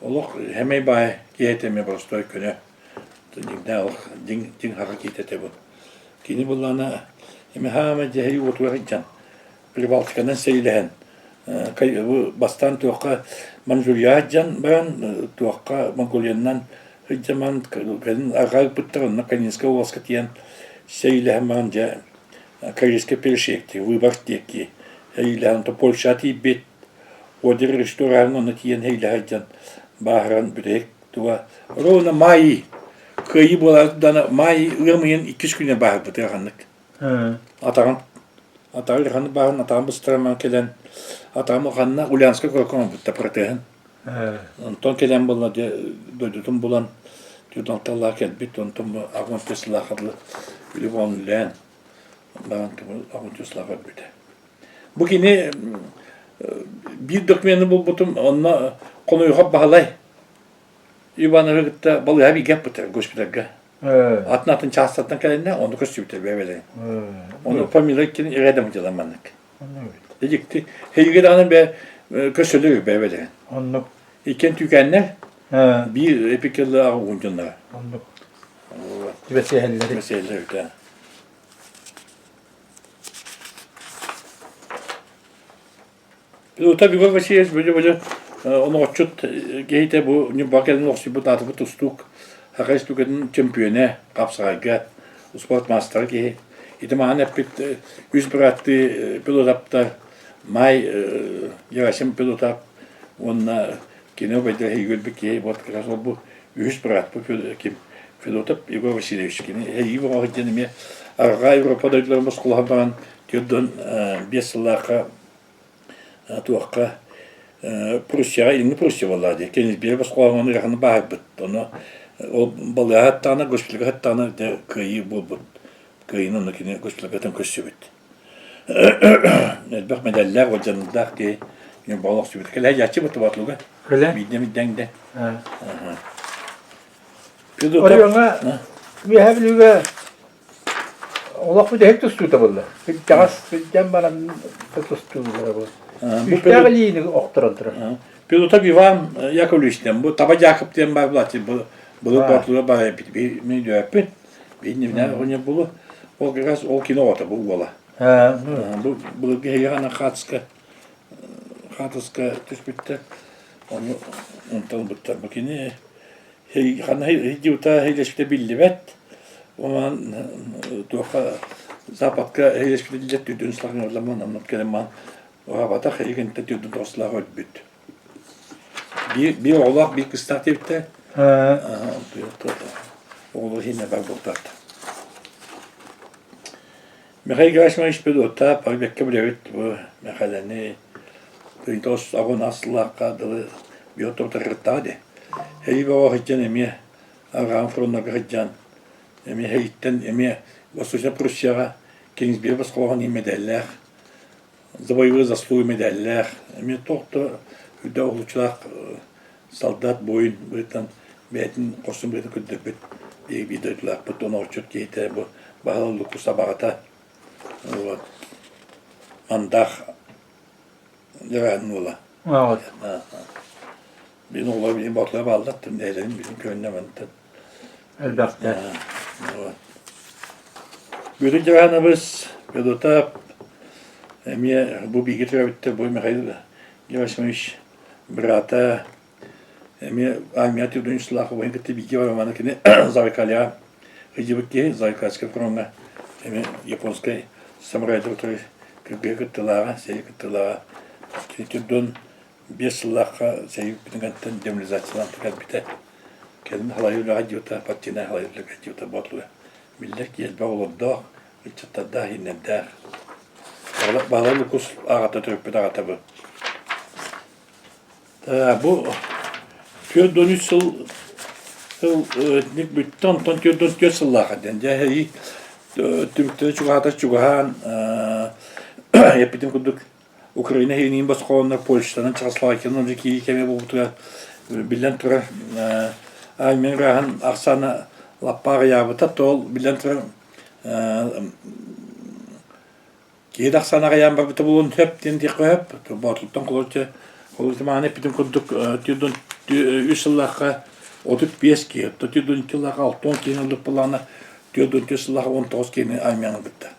олох хэмэй баай киһи этэ эмиэ боростуой көнө дьиҥнээх олох дьиҥ дьиҥ хаха киһитэ этэ бу. Кини буоллаҕына эмиэ хаама дьэһий уотугар сылдьан Прибалтиканан сэриилэһэн бастаан туохха Манчжурияҕа сылдьан баран туохха Монголиянан сылдьан баран кэлин арҕаа ыыппыттар онно Калининскай уоласка тиийэн сэриилэһэн баран дьэ Корейскай перешейкти выбор диэки сэриилэһэн онтон Польшаҕа тиийбит Одер рестораҥҥа онно тиийэн сэриилэһэ сылдьан бааһыран бүтэһик туга ровно маай кыайыы буолаары маай ыам ыйын иккис күнэ бааһырбыта ханнык Атаҕын атаҕы ханнык бааһын атаҕын быстаран кэлэн атаҕым ханна Ульяновскай куоракка оҥорбуттар протеһын. Онтон кэлэн буолла дьэ дойдутун булан 46 кэлбит онтон бу 85 сыллаахха дылы үлэ буолан үлэлээн баран 83 сыллаах өлбүтэ. Бу кини биир докумены булбутум онно Хонуйхов Баһылай Ивановы кытта балыыһа бииргэ аппыттар госпитальга. Атын-атын чаастартан кэлэннэ, ону көстүбүтэ бэйэлэрин. Ону фамилия иккини рядом дьыла маннык. Дьикти. Эйиге даҕаны бэ көсөлөр бэйэлэрин. Оннук. Иккен түүкээннэр биир эпикеллаах угун дьоннора. Оннук. Түбэсиэһэллэри. Түбэсиэһэллэри үтэ. Пилота Егор Васильевич били-били оноҕоччут киһитэ бу Ньурба кэлин олохсуйбут аатырбыт тустуук Саха Республикатын чөмпүйүөнэ, хапсаҕайга спорт маастара киһи. Ити маһан эппит үс бырааттыы пилотаптар Май Герасим пилотап уонна кини убайдара эһиги киһи вот как раз ол бу үһүс быраат бу ким Федотов Егор Васильевич кини эһиги бөҕө диэн эмиэ Арҕаа Европа дойдуларын босхолоһон баран 45 сыллаахха туохха Пруссияҕа илиҥҥи Пруссия буоллаҕа дии Кенигсберг босхолооһуҥҥа ыараханнык бааһырбыт ону ол балыыһа аттаҕына госпитальга аттаҕына дьэ кыайыы буолбут кыайыыны онно кини госпитальгаттан көрсүбүт элбэх мэдээллээх уордьаннардаах киһи. Ньурба олохсуйбут. Кэлэ дьаччы бутубатлуга. Кэлэ. Биирдэ миддэҥдэ. Оройуоҥҥа Үөһээ Бүлүүгэ олох бүтэһик тустуута буолла. Кырдьаҕас сылдьан баран тустуулара бу. Күүстээх илиини охторон турар. Пилотов Иван Яковлевич диэн бу Таба Дьаакып диэн бар булааччы былыр боотулуга бар эбит мин өйдөөппүн. Биир оҕонньор булу. Ол как раз ол кино оҕото бу уола. Бу былыргы эһиэхэ хаатыска хаатыска түспүттэр. Ону онтон ылбыттар. Бу кини ханна сылдьыбыта сылдьыбыта биллибэт. Онон туохха Западка сылдьыбыта дьэ түрдүн сылаҥырламмын оннук кэлэн маан уһаабатах эйигинтэ түрдүн тоҕуслаах өлбүт. Биир биир оҕолоох биир кыстаах диэбиттэр. Оҕолор иһинэ бар буолтаат. Михаил Герасимович Педота бэккэ билэбит бу Мэхээлэни тыйдос аҕын аслаахха дылы биототарыттаҕа дии. Эйи бөҕө сылдьан эмиэ арҕаан фроннарга сылдьан эмиэ эйиттэн эмиэ Восточнай Пруссияҕа Кенигсберг босхолоһон иһин мэдээллээх за боевые заслуги мэдээллээх эмиэ туох да үрдэ уһулуччулаах солдат буойун быһыытынан бэйэтин хорсун быһыытын көрдөрбүт биир дойдулаахпыт онооччут киһитэ бу Баһылай Лукус абаҕата вот Мандаах Дьэрээн уола. Бин оҕолор билин боотулар бааллар бэйэлэрин билин көрүннэ мантан. Элбэхтэр. Бүөтүр Дьэрээнабыс Федотов эмиэ бу бииргэ төрөөбүттэр бу Михаил Герасимович быраата эмиэ армия түрдүн сылаах убайын кытта бииргэ барамана кини Забайкальяҕа сылдьыбыт киһи Забайкальскай фроҥҥа эмиэ японскай самурайдар утары кыргыһыы кыттыылааҕа, сэрии кыттыылааҕа. Кини түрдүн 5 сыллаахха сэрии бүппүтүн демобилизациялаан кэлбитэ. Кэлин халайыы үлэҕэ дьиэта, партийнай халайыы үлэҕэ дьиэта боотулуга биллэр киһи элбэх олордоох, ыччаттардаах, ииннэрдээх. Баһылай Лукус аҕата төрөппүт аҕата бу. Бу 43 сыл сыл итинник бүттэ, онтон 44 сыллаах диэн. Дьэ эһии түмүктэрэ чугаһаатар чугаһаан эппитим курдук Украина иһиниин босхолоннор Польшанан Чехословакиянан уже киирии кэмэ буолбутугар биллэн турар армия ырааһын ахсаана лаппа аҕыйаабыта, то биллэн турар Киһи тахсан аҕыйаан барбыта буолуон сөп диэн диэххэ сөп. Боотултан холобур холобур мааны эппитим курдук 43 сыллаахха 35 киһи, 42 сыллаахха 60 киһини ылбыт буоллаҕына, 44 сыллаахха 19 киһини армияны ылбыттар.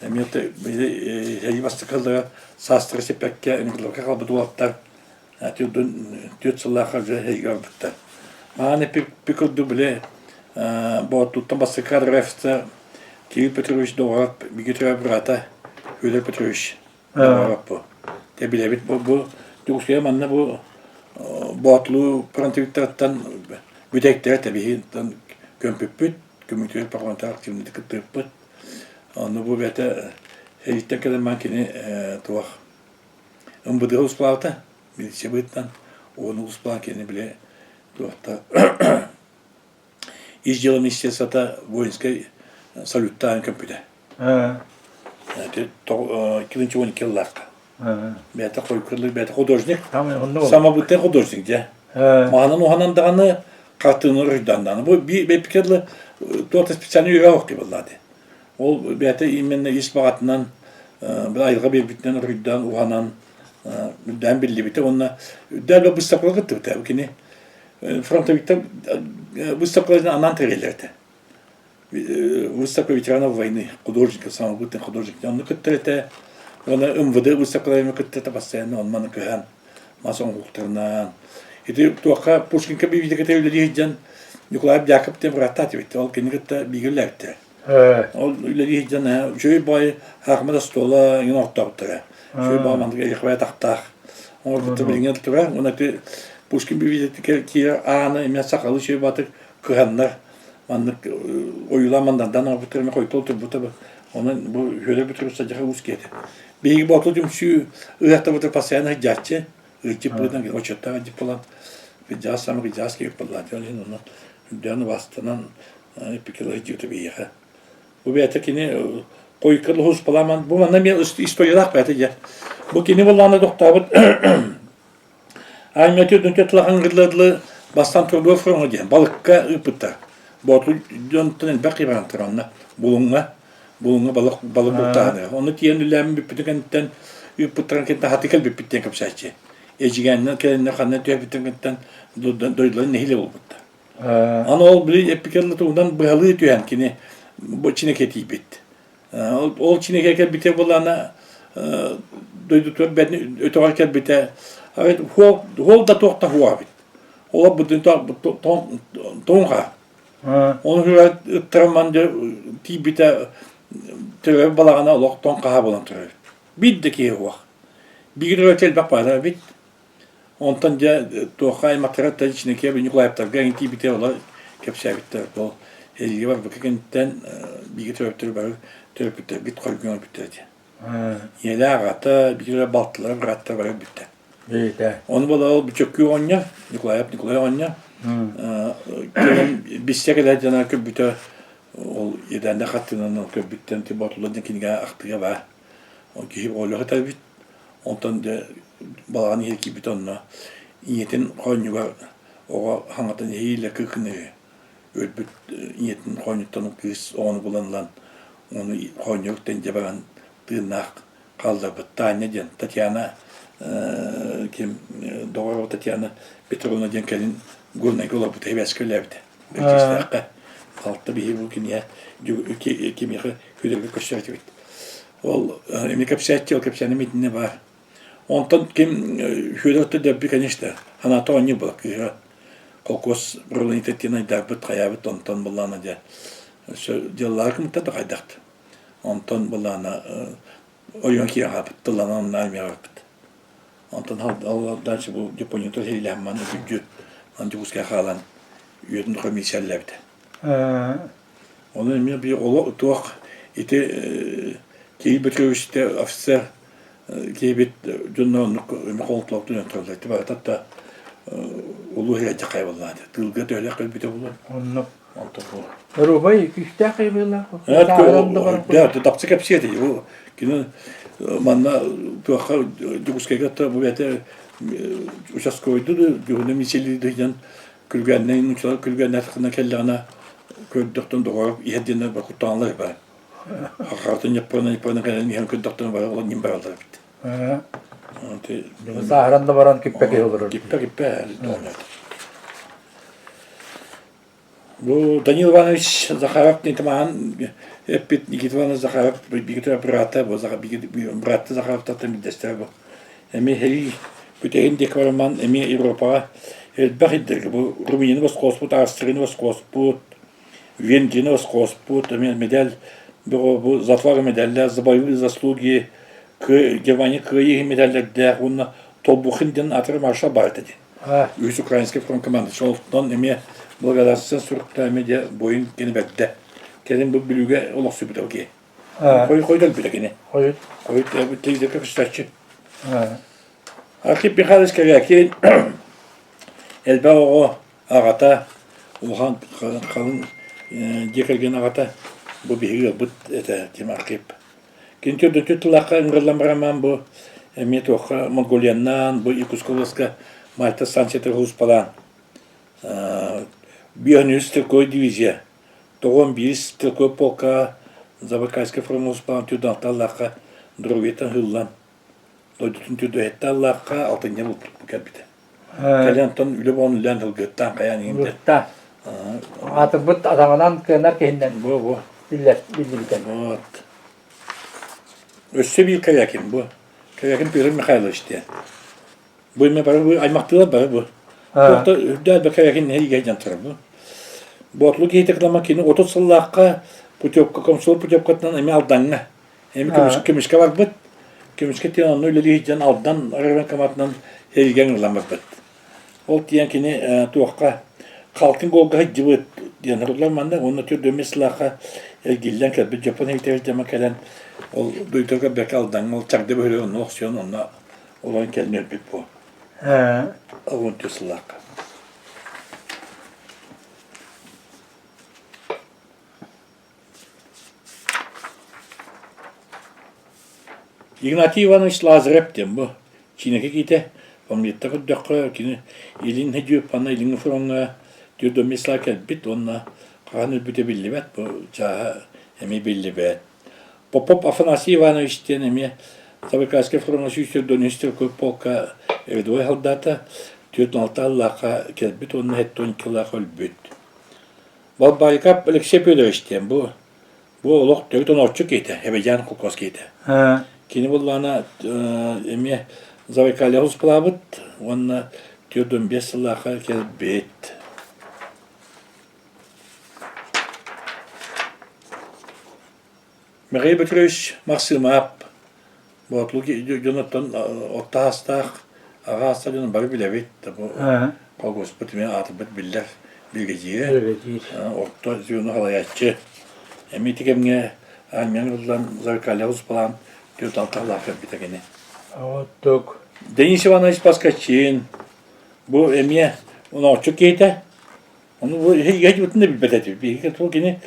Эмиэ сэрии бастакы сыллара саастара сиппэккэ ыҥырыллыбакка хаалбыт уолаттар 44 сыллаахха уже сэриигэ барбыттар. Мааны эппит курдук били Боотулуттан бастакы кадровай офицер Кирилл Петрович Доҕоров бигэ төрөөбүт быраата Федор Петрович Доҕоров бу. Те билэбит бу, бу Дьокуускайга манна бу Боотулуу фронтовиктарыттан бүтэйиктэрэ тэбиһиттэн көмпүппүт, көмүтүгэр парламентар активнайдык кыттыыппыт. Ону бу бэйэтэ сэрииттэн кэлэн баран кини туох МВД успалаабыта, милиция быһыытынан уону успалаан кини били туохта Ис дьыала министерствота воинскай салюттаан көмпүтэ. 2012 сыллаахха. Бэйэтэ хойуккурлар бэйэтэ художник. Самобытный художник дьэ. Маһынан уһанан даҕаны хартыынаны уруһуйдаан даҕаны. Бу бэйпикерлы туох специальный үөрэх ох буоллаады. Ол бэйэтэ именно ис баҕатынан айылҕа биэрбитинэн уруһуйдаан уһанан үрдээн биллибитэ уонна үрдээн быыстапкаҕа кыттыбыта. Кини фронтовиктар выставкаларынан анаан тэриллэр этэ. Выставка ветеранов войны, художников, самобытных художников. Онно кыттар этэ. Уонна МВД выставкаларыгар кыттар этэ постоянно онно маны кыһан, мас оҥоһуктарынан. Ити туохха Пушкинка библиотеката үлэлии сылдьан Николаев Яков диэн бырааттаах эбит. Ол кини кытта бииргэ үлэлээбиттэрэ. Ол үлэлии сылдьан үчүгэй баҕайы хаахымат остуола эҥин оҥортообуттара. Үчүгэй баҕа маннык эйэхбэйэ атахтаах оҥорбуттар билиҥҥи турар. Уонна ити Пушкин библиотекатыгар киирэр ааны эмиэ сахалыы үчүгэй баҕатык кыһаннар маннык ойуулаан мандардаан оҥорбуттар эмиэ хойутуу турбута. Онон бу Федор Петрович Садьаха уус киһи этэ. Биһиги Боотур түмсүү ыһыахтарбытыгар постоянно сылдьааччы, ыалдьыт быһыытынан отчуоттаах ыалдьыт буолан, кырдьаҕас саамай кырдьаҕас киһи буоллаҕа. Ол иһин онно үрдээн убаастанан Эпикила сылдьыбыта биһиэхэ. Бу бэйэтэ кини хойукка луһуспалааман бу манна эмиэ историялаах бэйэтэ дьэ. Бу кини буоллаҕына тохтообут Армия төрдүнчэ тылахан гыдлыадлы бастан турбуо фроҥа диэн балыкка ыыппыттар. Боотур дьонтон элбэх киһи баран турар онно Булуҥҥа Булуҥҥа балык балык бултааһыныгар. Онно тиийэн үлэлээн бүппүтүн кэнниттэн ыыппыттарын кэнниттэн хаты кэлбиппит диэн кэпсээччи. Эдьигээннэн кэлэннэр ханна түһэрбиттэрин кэнниттэн дойдуларын нэһиилэ булбуттар. Аны ол били эппикэлла туһунан быһалыы түһэн кини бу Чинэкэ тиийбит. Ол Чинэкэ кэлбитэ буоллаҕына дойдутугар бэрт өтөҕөр кэлбитэ хуол да туох да хуоҕа эбит. Ол бутун тоҥха. Оны ыттаран тиийбитэ төрөөбүт балаҕана олох тоҥ хаһа буолан турар эбит. Биир да киһи суох. Биир өрө элбэх баара эбит. Онтон дьэ туохха аймахтара Чинэкиэп Ньукулаевтарга эҥин тиийбитэ олор кэпсээбиттэр. Ол эһиги барбыкка кэнниттэн бииргэ төрөппүттэр бары төрөппүттэрбит хойгун өлбүттэр диэн. Ийэлээх аҕата, биир балтылара, бырааттара бары өлбүттэр. Бэйэтэ. Ону буола ол Чөккүү оҕонньор, Ньукулаев Ньукулай оҕонньор кэлэн биссе кэлэр дьоно көрбүтэ ол иэдээннээх хаттыынан көрбүттэн Ботулла диэн кинигэ ахтыга баар. Ол киһи оҕолоох этэ Онтон дьэ балаҕан иһэ киирбит онно ийэтин хоонньугар оҕо хаҥатан иһиилэ кыыкыныгы өлбүт ийэтин хоонньуттан кыыс оҕону булан ылан ону хоонньугуттан дьэ баран тыыннаах хаалларбыт Таня диэн Татьяна ким доҕоро Татьяна Петровна диэн кэлин Горнайга олорбута эбээскэ үлээбитэ Бэрдьигэстээххэ алта биһи бу киниэ кимиэхэ күлэргэ көрсөр этибит Ол эмиэ кэпсээччи, ол кэпсээним итиннэ баар. Онтон ким Федор Дерби, конечно, ханаата оонньуу була кыыһа холкуос правлениета диэн айдаарбыт, хайаабыт, онтон былаана дьэ дьыллаары кымта да хайдахт. Онтон былаана ойон киирэн хаалбыт, тылланан онно армияҕа барбыт. Онтон ол дальше бу Япония сэриилэһэн манна бүддьү Дьокуускайга хаалан үйэтин тухары милициялээбитэ. Ону эмиэ биир олох туох ити Кирилл Петрович офицер киһибит дьонно оннук эмиэ холотолоох түнэн тураллар. Ити барыта да улуу иһирдьэ буоллаҕа этэ. Тыылга төһөлөөх кэлбитэ буолуо. Оннук. Онтон бу. Рубай күүстээх кыйбыылаах. Тапсы кэпсиэ этэ. Бу кини манна туохха Дьокуускайга бу бэйэтэ участковойду дьуһунэ миссиялиир диэн Күлгээннэй нууччалар күлгээннээх кэллэҕинэ көрдөхтөн доҕоор иһэр диэннэр бар куттаналлар баар. Хахатын ньаппана ньаппана кэлэн иһэн көрдөхтөн бары ол ньим бараллар эбит. Сааһыран да баран киппэ киһи олорор. Киппэ киппэ Бу Данил Иванович Захаров нитамаан эппит Никита Иванович Захаров биги брата бу братты Захаровтартан билдэстэр бу. Эмиэ сэрии бүтэһин диэки барамман эмиэ Европаҕа элбэх ирдэргэ бу Румынияны босхооспут, Австрияны босхооспут, Венгрияны босхооспут, эмиэ медаль бөҕө бу за отвагу медаллээх, за боевые заслуги, Германия кыайыы иһин медаллэрдээх уонна Толбухин диэн аатырар маршал баар этэ диэн. Үһүс украинскай фронт командующай. Онтон эмиэ благодарствен суруктаах эмиэ дьэ буойун кини бэрдэ. Кэлин бу Бүлүүгэ олохсуйбута киһи. Хой хойут өлбүтэ кини. Хойут. Хойут телевизорга көстөөччү. Архип Михайлович Корякин элбэх оҕо аҕата улахан халыҥ дьиэ кэргэн аҕата бу биһиги ыалбыт этэ Тим Архип. Кини төрдүтү тыллаахха ыҥырыллан барамаан бу эмиэ туохха Монголияннаан бу Якутскай областка Мальта станциятыгар сулууспалаан Бион стрелковой дивизия Тоҕон биир стрелковой полка Забайкальскай фронт түрдү Дробиеттан ыһыллан дойдутун түрдү аллаахха алтынньы кэлбитэ. Кэлэн онтон үлэ буолан үлээн ылгыттаан хайаан иҥинтэ. Аатырбыт атаҕынан кыанар киһиннэн Бу бу. биллэр биллибитэ. Вот. Өссө биир Корякин бу. Корякин Петр Михайлович диэн. Бу эмиэ бары бу аймахтыылар бары бу. Туохта үрдээх бэкэрээкин нэһилиэгэ дьон турар бу. Боотулу киһи кытама кини 30 сыллаахха путевка комсомол путевкатынан эмиэ Алдаҥҥа эмиэ көмүс, көмүскэ барбыт. Көмүскэ тиийэн онно үлэлии сылдьан Алдан райвоенкоматынан сэриигэ ыҥырыллан барбыт. Ол тиийэн кини туохха Халкин Голга сылдьыбыт диэн суруллар манна уонна төрдүөмүс сыллаахха эргиллэн кэлбит Дьоппон Хитэвич кэлэн ол дойдуга бэркэ Алдаҥҥа ол Чагда бөһүөлэгэр онно охсуйан онно Олорон кэлин өлбүт буо. Уон сыллаахха. Игнатий Иванович Лазарев диэн бу Чинэки киитэ Помнетта көрдөххө кини Илин Хэдьүөппанна Илиҥҥи фроҥҥа 45 кэлбит уонна хаһан өлбүтэ биллибэт, бу чааһа эмиэ биллибэт. Попов Афанасий Иванович диэн эмиэ Забайкальскай фроҥҥа 143 стрелковой полка рядовой солдата 46 сыллаахха кэлбит уонна 72 сыллаах өлбүт. Балбаайкап Алексей Федорович диэн бу бу олох төрүт онооччу киһитэ, Эбэдьээн холкуос киһитэ. Кини буоллаҕына эмиэ Забайкальеҕа успалаабыт уонна 45 сыллаахха кэлбит. Михаил Петрович Махсыымап Боотулуу дьонуттан орто аастаах, аҕа аастаах дьону бары билэбит. Бу колхозпут эмиэ аатырбыт биллэр биригэдьиирэ. Орто звено салайааччы. Эмиэ ити кэмҥэ армияны ыллан Забайкальеҕа успалаан 46 сыллаах кэлбитэ кини. Оттук. Денис Иванович Поскачин бу эмиэ онооччу киһитэ. Ону бу иһи да билбэт этибит. Биһиги ол кини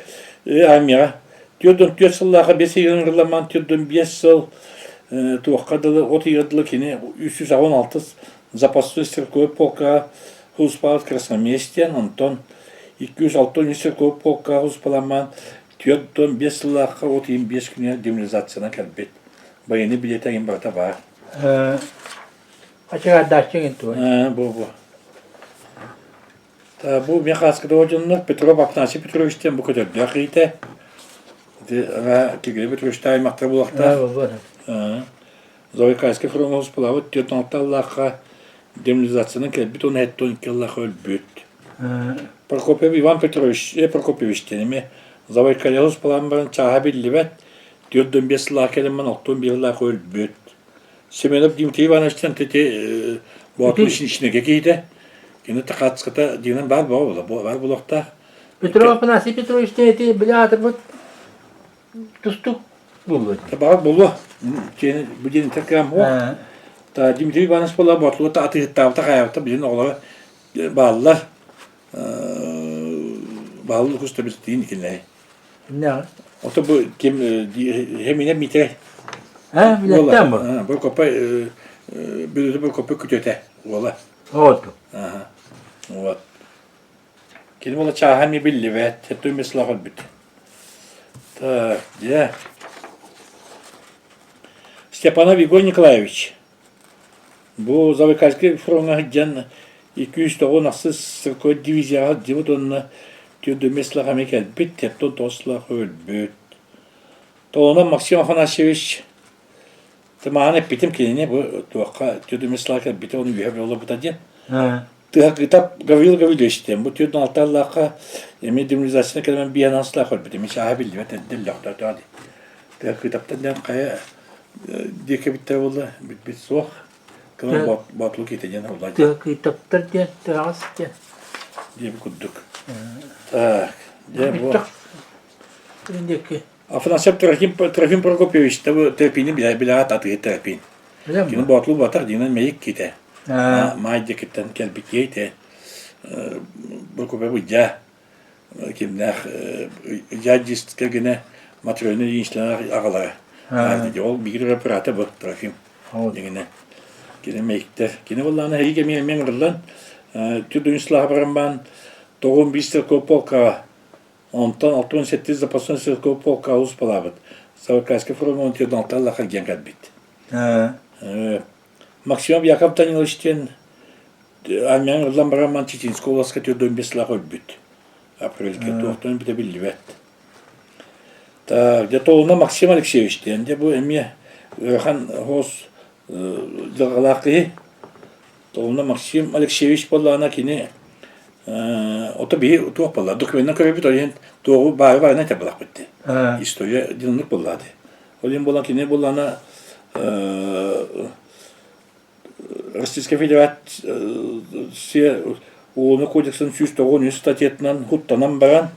армияҕа 44 сыллаахха 5 ыйынан ыҥырылламмаан 45 сыл туохха дылы от ыйыгар дылы кини 386 запасной стрелковой полкаҕа сулууспалаабыт красноармеец диэн, онтон 263 стрелковой полкаҕа сулууспаламмаан 45 сыллаахха от ыйын 5 күнүгэр демобилизациянан кэлбит. Военный билиэтэ эҥин барыта баар. Хачыгаардааччы эҥин туой. Бу бу. Бу Михаскадова дьоннор Петров Афанасий Петрович диэн бу көтөрдөөх киһитэ. Ити ана Кигили Петровичтаах аймахтар буолуохтаах. Забайкальскай фроҥҥа успалаабыт 46 аллаахха демобилизациянан кэлбит уонна 72 аллаахха өлбүт. Прокопьев Иван Петрович, Прокопьевич диэн эмиэ Забайкальеҕа успалаан баран чааһа биллибэт, 45 сыллаах кэлэн баран 61 сыллаах өлбүт. Семенов Дмитрий Ивановичтан ити Боотур ичинэгэ киһитэ. Кини Такатската дьиҥинэн баар буола баар буолуохтаах. Петров Афанасий Петрович ити били аатырбыт тустук буолуо. Баар буолуо. Бу диэн кэм хуох. Та Дмитрий Иванович буола Боотулута атыыһыттаабыта хайаабыта билин оҕолоро бааллар. Бааллар куста билтиин кинилэри. Иннэ. Ото бу ким Хемине Митрей. А, билеттен бу. Бу копа бүлүтү бу копа күтөтө уола. Вот. Ага. Вот. Кини була чааһа ми биллибэт, төттө мислах өлбүт. Так, дьэ. Степанов Егор Николаевич. Бу Забайкальскай фроҥҥа сылдьан 296 стрелковай дивизияҕа сылдьыбыт уонна 45 сыллаах эмиэ кэлбит, 49 сыллаах өлбүт. Толонов Максим Афанасьевич тымаһан эппитим кинини бу туохха 45 сыллаах кэлбитэ ону үөһэ олорбута диэн. Тыһакытап Гаврил Гаврильевич диэн бу 46 сыллаахха эмиэ демобилизацияны кэлэн биһэн сыллаах өлбүт эмиэ чааһа биллибэт эрдэ өллөхтөөх дии. Тыһакытаптан диэн хайа диэки эбиттэрэ буолла бүппүт суох. Кылан Боотулу киһитэ диэн буолла. Тыһакытаптар диэн тыһаҕас диэн. Диэби курдук. Так, дьэ бу. Диэки. Афанасьев Трофим, Трофим Прокопьевич Тропини билэҕэ атыыһыт Тропин. Кини Боотулу батар дьиҥинэн мэйик киһитэ. Маай диэкиттэн кэлбит киһи ити. Прокопьев ыдьаа кимнээх ыдьаа дьист кэргэнэ Матрена Ильинична аҕалара. Ол биир быраата бу Трофим дьиҥинэн. Кини мэйиктэр. Кини буоллаҕына эһиги эмиэ эмиэ ыҥырыллан Түрдүн Слава баран тоҕун биир стрелковой полкаҕа Онтон 67 запасной стрелковой полка успалаабыт. Забайкальский фроҥҥа 16 аллаха диэн кэлбит. Максимов Яков Данилович диэн армияны ыллан баран Чеченскэй областка 45 сыллаах өлбүт. Апрельгэ туохтан өлбүтэ биллибэт. Так, где-то онно Максим Алексеевич диэн, дьэ бу эмиэ ыарахан хоос дьылҕалаах киһи. Онно Максим Алексеевич буоллаҕына кини ото биһи туох буолла документынан көрөбүт ол иһин туоҕу баары баарынан этэр буоллахпыт дии. История диэн оннук буоллаҕа дии. Ол иһин буолан кини буоллаҕына Российская Федерация Уголовнай кодексын 193 статьятынан хуттанан баран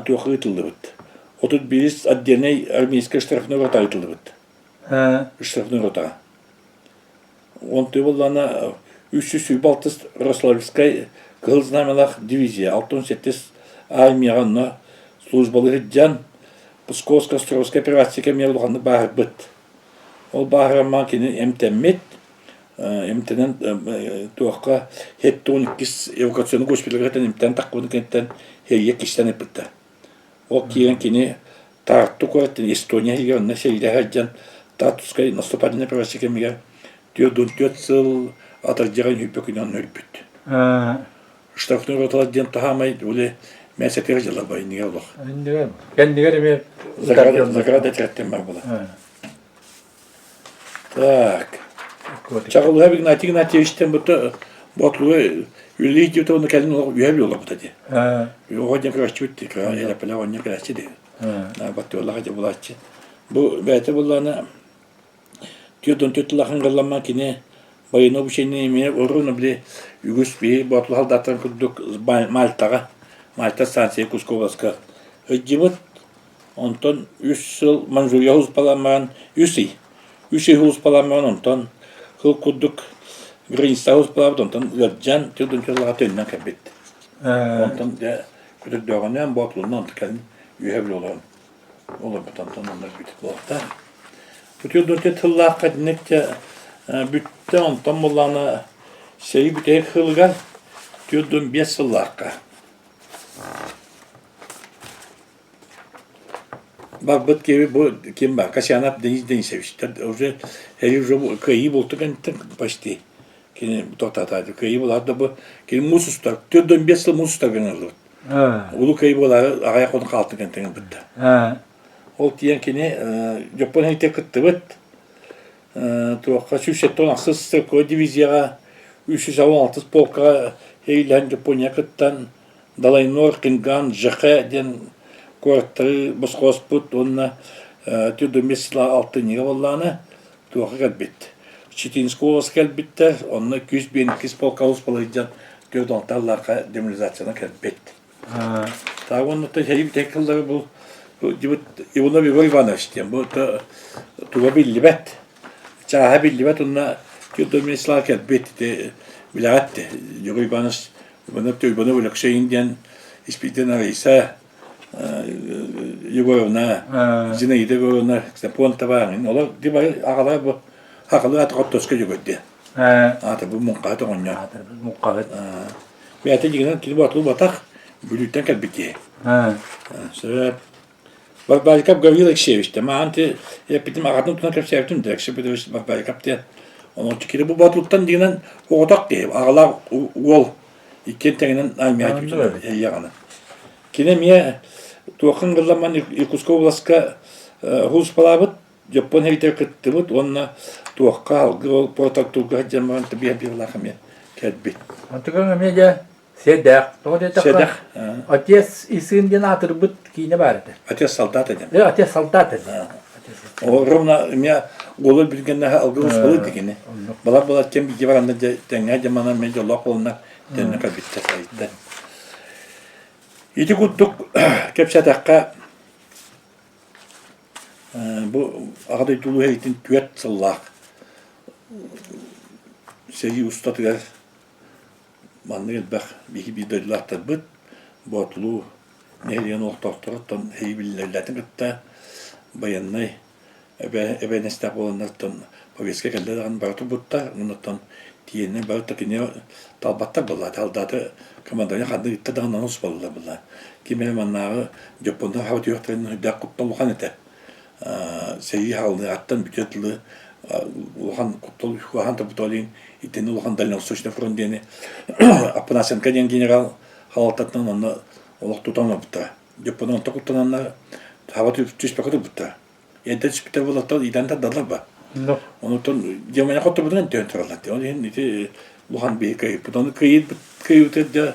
туохха ыытыллыбыт. 31 отдельнай армейскай штрафной рота ыытыллыбыт. Штрафной ротаҕа. Онтуй буоллаҕына 326 Рославльскай Кыһыл Знамялаах дивизия 67 армияҕа онно службалыы сылдьан Псковско-Островскай операция кэмигэр улаханнык бааһырбыт. Ол бааһыран кини эмтэммит, эмтэнэн туохха 72 эвакуационный госпитальга эмтэнэн тахпытын кэнниттэн Хелье кистэн ыппыттар. Ол киирэн кини Тарту куораттан Эстония иһигэр онно сэриилэһэ сылдьан Тартускай наступательнай операция кэмигэр 44 сыл атырдьаҕын сүүрбэ күнүн өлбүт. Штрафной роталар диэн таһаамай уле мээсэтигэр дьалар ба иннигэр олох. Иннигэр кэннигэр эмиэ Заграда этэртэн бар була. Так. Чаҕылыһа Игнатий Игнатьевичтэн бутта ботлуга үлэлии диэбитэ уонна кэлин олох үһэ буолларбыта дии. Оҕо диэн көрөөччүбүт дии, кыра элэппэлээх оҕонньор кэлээччи дии. Баттыаллаах дьэ булааччы. Бу бэйэтэ буоллаҕына 44 тыллаахын галламман кини военное обучение эмиэ урун били үгүс биһи боотулу халдааттарын курдук Мальтаҕа Мальта станция Иркутскай областка сылдьыбыт. Онтон үс сыл Манчжурия һулуспаламмаан үс ый үс ый һулуспаламмаан онтон сыл курдук границаҕа һулуспалаабыт онтон ыалдьан тыл төннөн кэлбит. Онтон дьэ көтөрдөөҕүнэн боотулунан онтон кэлин үөһэ били олорон олорбут онтон онно бүтүт буолуохтаах. Бу тыллаахха итинник дьэ бүттэ онтон буоллаҕына сэрии бүтэһик сылыгар 45 сыллаахха Барбыт киһи бу ким бар Касьянов Денис Денисович уже эри уже кыайыы буолту кэнниттэн почти кини тоқтатаады кыайыы буолар да бу кини муус устар 45 сыл муус устар гыныллыбыт улуу кыайыы буолаары аҕыйах хонук хаалтын кэнниттэн ылбытта ол тиийэн кини Дьоппуон эһиитэ кыттыбыт туохха 176 стрелковой дивизияҕа 316 полкаҕа эйилэһэн Дьоппуония кыттан Далайнор, Кинган, Жэхэ диэн куораттары босхооспут уонна Тюдумис алтынньыга буоллаҕына туохха кэлбит. Читинскэй обласка кэлбиттэр, онно күүс биэнкис полкалус балыйдьан 46 аллаахха демобилизациянан кэлбит. Так уонна сэрии бүтэһик сыллары бу Иванов Егор Иванович диэн бу туга биллибэт чааһа биллибэт уонна Тюдумислава кэлбит билэҕит Егор Иванович Иванов Иванов Өлөксөйүн диэн Испирдин Раиса Егоровна, Зинаида Егоровна Ксенофонтова олор дибай аҕалара бу хахалы аты хоттоско дьөгөрдө. Аата бу муҥхаһыт оҕонньор. Муҥхаһыт. Бэйэтэ дьигинэн кини батыл батах Бүлүүттэн кэлбит киһи. Сөп. Барбариков Гаврил Алексеевич маан ти эппитим аҕатын тутан кэпсээбитим да Алексей Петрович Барбариков диэн онон кини бу батылтан дигинэн оҕотох киһи аҕалаах уол иккиэн тэҥинэн армия эйиэҕинэ кини эмиэ туоххун гылламан Иркутскай областка һулуспалаабыт Дьоппуон эһигитигэр кыттыбыт уонна туохха алгы ол протоколга сылдьан баран биһиэхэ эмиэ кэлбит. Онтукаҥ эмиэ дьэ Сэдэх. Тоҕо диэтэххэ, Сэдэх. Отец и сын диэн аатырбыт киинэ баар этэ. Отец солдат этэ. Э, отец солдат этэ. Ровно меня уолу билгенне алгы успалы дигини. Балар балар кем биги баранда тэҥҥэ дьамана мен дьоллоох буолна тэннэ кэлбиттэр сайда. Ити курдук кэпсэтэххэ бу Аҕа дойду Улуу сэриитин түөрт сыллаах сэрии устатыгар Маннык элбэх биһиги биир дойдулаахтарбыт Боотулуу нэһилиэгин олохтоохторо оттон эһиги кытта байыаннай эбээһинэстээх буоланнар оттон повестка кэллэ даҕаны бара турбуттар уонна оттон тиийэннэр бары да кини талбаттар буолла талдааты командование ханнык ыытта даҕаны онус буолла буолла ким эрэ маннааҕы дьоппуоннар хаба түһүөхтэрин үрдээх куттал улахан этэ сэрии хаалыныаҕыттан бүтүө дылы улахан куттал куһаҕан турбута диэн итини улахан дальневосточный фронт диэни Апанасенко диэн генерал халалтатынан онно олох тутан олорбуттара. Дьоппону онто куттананнар хаба түспэккэ турбуттара. Эрдэ түспүттэр буоллар иитэн тардаллар ба. Онуттан дьиэмэйэ хотторбутунан төһөн тураллар. Ол иһин ити улахан биһи кыайыппыт. Ону кыайыппыт дьэ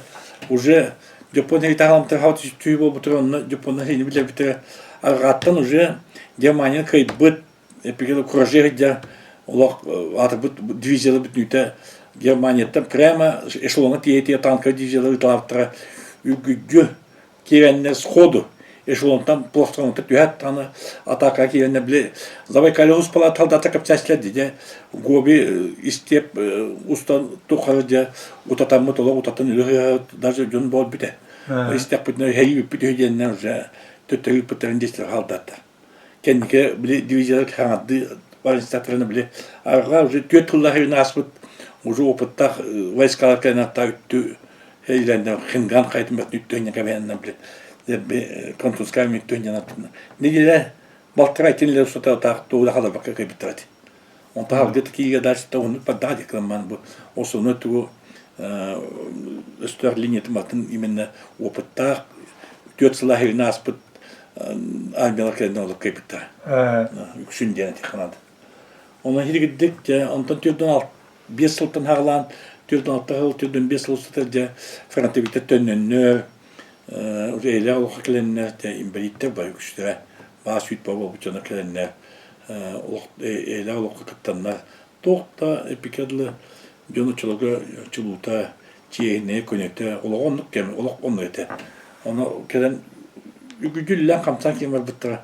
уже Дьоппуон сэриитэ хаба түһүү буолбутугар онно Дьоппуоннар сэриини билэрбитигэр арҕааттан уже Германия кыайбыт эпигел куражи сылдьар олох аатырбыт дивизиялар бүтүннүүтэ Германияттан прямо эшелоҥҥа тиийэ-тиийэ танковай дивизиялар ыыталаабыттара үргүдьү киирэннэр сходу эшелонтан пластронтан түһээт даҕаны атаакаҕа киирэннэр били Забайкалье успалаат солдаттар кэпсээччилэр дии дьэ Гоби истиэп устан тухары дьэ утатаммыт олох утатан үлэ даже дьон буол бүтэ истэхпитинэ эһэйии бүппүт үһү диэннэр уже төттөрү ыыппыттарын диэччилэр хаалдаттар кэнники били дивизиялар хаҥардыы. Бар инструкторына били арҕаа уже түөрт тыллаах иһин ааспыт уже опыттаах войскалар кэлэн аттаа үттү илэннэ хинган хайтын бэрт үттү кэбиһэннэ били контускай үттү неделя балтараа итинлэр устата таах тугу да халабакка кэбиттэрэ Онтон алгыт киигэ дальше оннук бардаа дикламман бу основной тугу өстөөх линиятын батын именно опыттаах түөрт сыл аһыгын ааспыт армиялар кэлэн олох кыайбыттара. Үксүн диэн этихханады. Онон хиригирдик дьэ онтон түөрдөн алт биэс сылтан хаҕалаан түөрдөн алта сыл түөрдөн биэс сыл устата дьэ фронтовиктар төннөннөр уже эйлээх олоххо кэлэннэр дьэ инбэлииттэр бары үксүлэрэ баас үүт буолбут дьоно кэлэннэр эйэлээх олоххо кыттаннар туох да эппиккэ дылы дьон оччолорго чулуута чиэһинэйэ көнөтө олоҕо оннук кэм олох оннук этэ ону кэлэн үгүдүллэн хамсаан киин барбыттара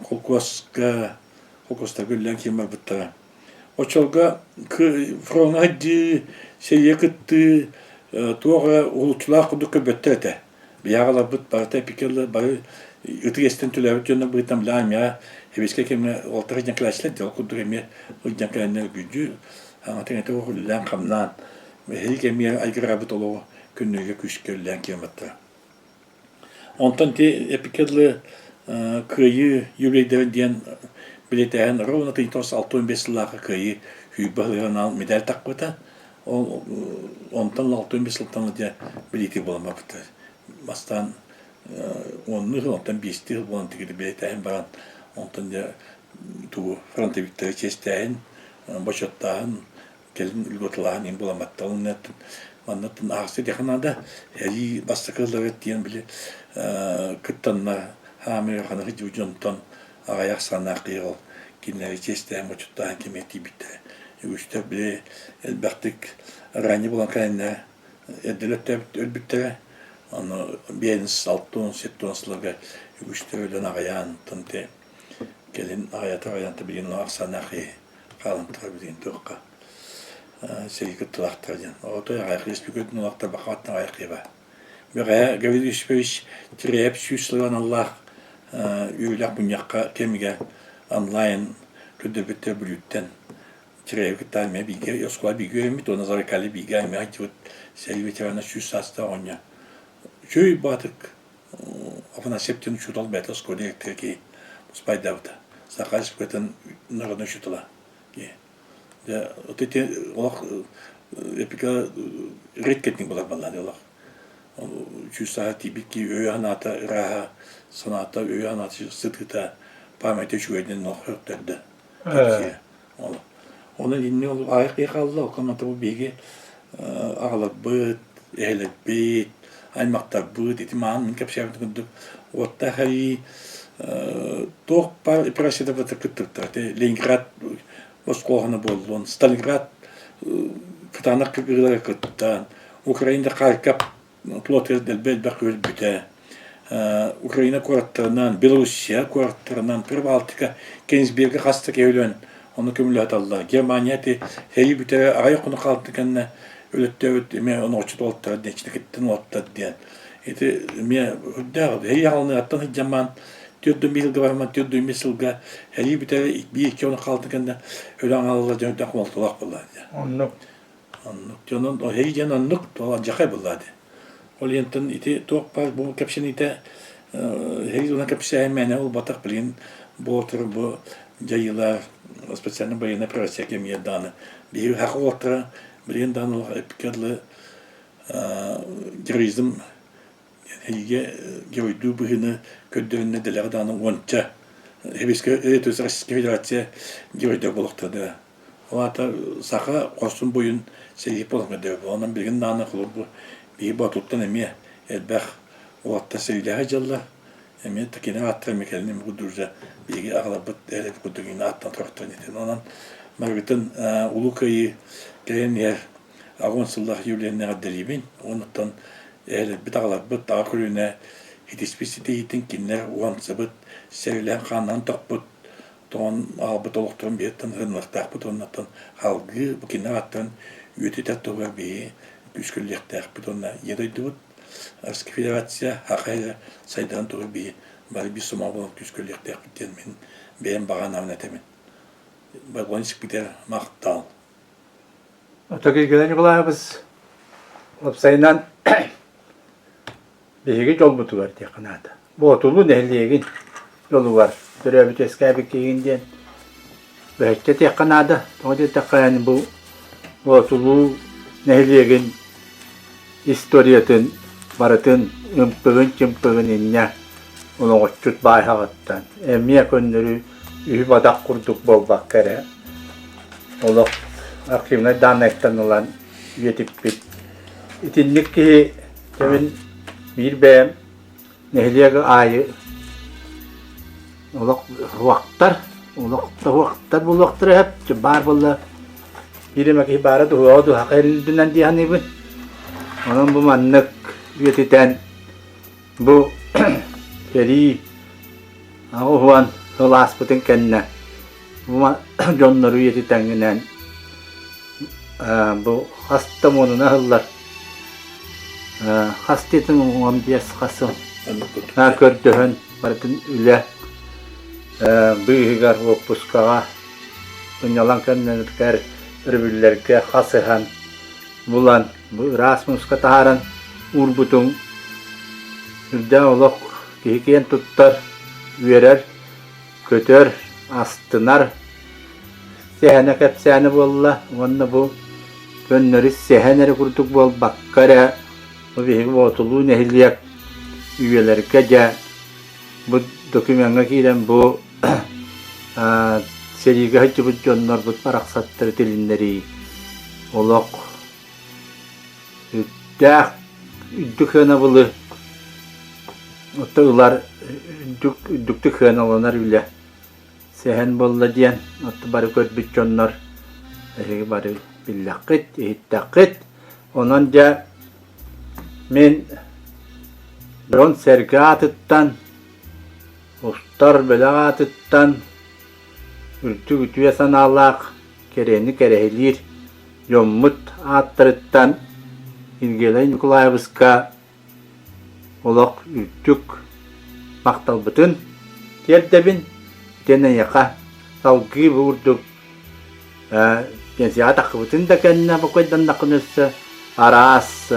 холкуоска холкуостарга үллээн киин барбыттара оччолорго фроҥҥа сылдьыы сэриигэ кыттыы туох эрэ уһулуччулаах курдук көрбөттөр этэ Биһиги барыта эпикэллэр бары ытык эстэн төлөөбүт дьоннор быһыытынан били армияҕа сэбиэскэй кэмҥэ уолаттар сылдьан кэлээччилэр дьол курдук эмиэ сылдьан кэлэннэр күдьү аҥатын этэ үлэлээн-хамнаан эһиги кэмигэр айгыраабыт олоҕу күннүүгэ күүскэ үлэлээн киирэн баттара. Онтон ити эпикэ дылы кыайыы юбилейдэрэ диэн билиэтээһин ровно 1965 сыллаахха кыайыы сүүрбэ сылыгар медаль тахпыта. Ол онтон 65 сылтан дьэ билиити буолан барбыттар. Бастаан уоннуу сыл, онтон биэстии сыл буолан тигити бэлиэтээһин баран, онтон дьэ тугу фронтовиктары чиэстээһин, бочуоттааһын, кэлин льготалааһын иһин буолан барта. Ол манна аахсы диэххэ наада. Эрии бастакы ылларыт диэн били кыттанна хаамыы ханах дьонтон аҕыйах санаах киһи ол кинилэри чиэстээн бочуоттаан кимиэ тиийбиттэрэ. Үгүстэр били элбэхтик ранее булан кэлэннэр эрдэлэр өлбүттэрэ. Ону биэнс алтын сеттон сылларга үгүстэр өлөн аҕыйаан оттон ити кэлин аҕыйата аҕыйаан билигин ахсааннаах киһи хаалан турар билигин туохха сэрии кыттыылаахтара диэн. Отой аҕыйах республикатын улаахтар бахааттан аҕыйах киһи баар. Бэҕэһээ Гаврил Юсипович Тирэйэп сүүс сыл аналлаах үөрүүлээх мунньахха кэмигэр онлайн көрдөрбүттэр Бүлүүттэн Тирэйэби кытта эмиэ бииргэ оскуола бииргэ үөрэммит уонна Забайкалье бииргэ эмиэ сылдьыбыт сэрии ветерана сүүс саастаах оҕонньор. Үчүгэй баатык Афанасьев диэн учуутал бэйэтэ оскуола директора киһи спайдаабыта. Саха Республикатын народнай учуутала киһи. Дьэ, вот ити олох эпика редкэтник буолар баллаа олох. Сүүс сааһа тиийбит киһи өйө санаата ырааһа, санаата өйө санаата сытыыта памяти үчүгэйдэн олох өртөрдө. Онон инни ол аайы киһи хаалла, оттон бу биһиги аҕаларбыт, эһэлэрбит, аймахтарбыт ити маан мин кэпсээбитим курдук уоттаах эрии туох баар операцията кыттыбыттара. Ленинград оскуолаһына буоллун, Сталинград кытаанах кыргыыларга кыттан, Украина Харьков флотыгар дэлби элбэх өлбүтэ. Украина куораттарынан, Белоруссия куораттарынан, Прибалтика, Кенигсберга хас да киһи өлөн, ону көмөлөһө Германия ити сэрии бүтэрэ аҕыйах хонук хаалтын кэннэ өлөттөөбүт эмиэ онооччут уолаттара диэн киттэн уолаттар диэн. Ити эмиэ үрдээх сэрии хаалыныгыттан сылдьаммаан түөрт сылга барамман түөрт сылга сэрии бүтэрэ биир-икки хонук хаалтын кэннэ өлөн хаалаллар дьон үрдээх хомолтолоох буолла. Оннук. Оннук дьонун оһей диэн оннук алдьархай буолла дии. Ол иһинтэн ити туох баар бу кэпсэниитэ эһиги туһунан кэпсээһин мээнэ буолбатах билигин буолтар бу дьайыылар специальный военная операция кэмигэр даҕаны биһиги саха уолаттара билигин даҕаны олох эппиккэ дылы героизм эһиги геройдуу быһыыны көрдөрүннэ дэлэҕэ даҕаны уонча Сэбиэскэй Российская Федерация геройдор буолуохтара Ол аата саха хорсун буйун сэрии буолан көрдөбүл. Онон билигин даҕаны холобур биһи Боотуртан эмиэ элбэх уолаттар сэриилэһэ дьыллар. Эмиэ кини ааттара эмиэ кэлин курдук уже биһиги аҕаларбыт эрэ курдук ини ааттан турахтарын этин. Онон барыгытын Улуу Кыайыы кэлэн иһэр аҕыс сыллаах юбилейын эҕэрдэлиибин. Онуттан эһэлэрбит, аҕаларбыт аҕа көлүөнэ итиспит ситиһиитин кинилэр уһансыбыт, сэриилэһэн хааннарын тохпут тоҕон аҕалбыт олохторун биһиэттэн ырыныахтаахпыт уонна салгыы бу кинилэр ааттарын үйэтитэр туһугар биһиги күүскэ үлэлиэхтээхпит уонна Ийэ дойдубут Российская Федерация Саха сирэ сайдарын туһугар биһиги бары биир сомоҕо буолан күүскэ үлэлиэхтээхпит диэн мин бэйэм баҕа санаабын этэбин. Барбан испитэ махтал. Ото Киргилэ Ньукулаайабыс уопсайынан биһиги дьолбутугар диэххэ наада. Боотулуу нэһилиэгин дьолугар төрөөбүт үөскээбит киһигин диэн бэһэччэ этиэххэ наада. Тоҕо диэтэххэ бу Боотулуу нэһилиэгин историятын барытын ымпыгын-чымпыгын инньэ олоҕоччут баайаҕыттан эмиэ көннөрү үһү-бадах курдук буолбакка эрэ олох архивнай дааннайтан ылан үйэтиппит. Итинник киһи кэмин биир бэйэм нэһилиэк аайы олох уохтар, олох да уохтар буолуохтара сөп, баар буолла биир эмэ киһи баара дуһуоҕа дуһаха эрилдинэн дии саныыбын. Онон бу маннык үйэтитэн бу сэрии 80 сыл ааспытын кэннэ бу дьоннору үйэтитэҥҥинэн бу хас да муонуна аһыллар хас диэтин 15 хас сыл көрдөһөн барытын үлэ быыһыгар уоппускаҕа сынньалаҥ кэмнэригэр өрөбүллэргэ хасыһан булан бу ыраас мууска таһааран уурбутуҥ үрдээх олох киһи киэн туттар, үөрэр, көтөр, астынар сэһэнэ кэпсээнэ буолла уонна бу көннөрү сэһэн эрэ курдук буолбакка эрэ бу биһиги Боотулуу нэһилиэк үйэлэргэ дьэ бу докумеҥҥа киирэн бу сэриигэ сылдьыбыт дьоннорбут барахсаттары тилиннэрии олох үрдээх үрдүк сыанабылы ылар үрдүк үрдүктүк сыаналанар үлэ сэһэн буолла диэн бары көрбүт дьоннор эһиги бары биллэххит иһиттэххит онон дьэ мин дьон-сэргэ аатыттан устар бөлөх аатыттан үрдүк үтүө санаалаах кэрэни кэрэһилиир дьоммут ааттарыттан Евгений Николаевичка олох үрдүк махталбытын тиэрдэбин диэн эйиэхэ салгыы бу курдук пенсияҕа таххыбытын да кэннэ бокуойданнаххына өссө араас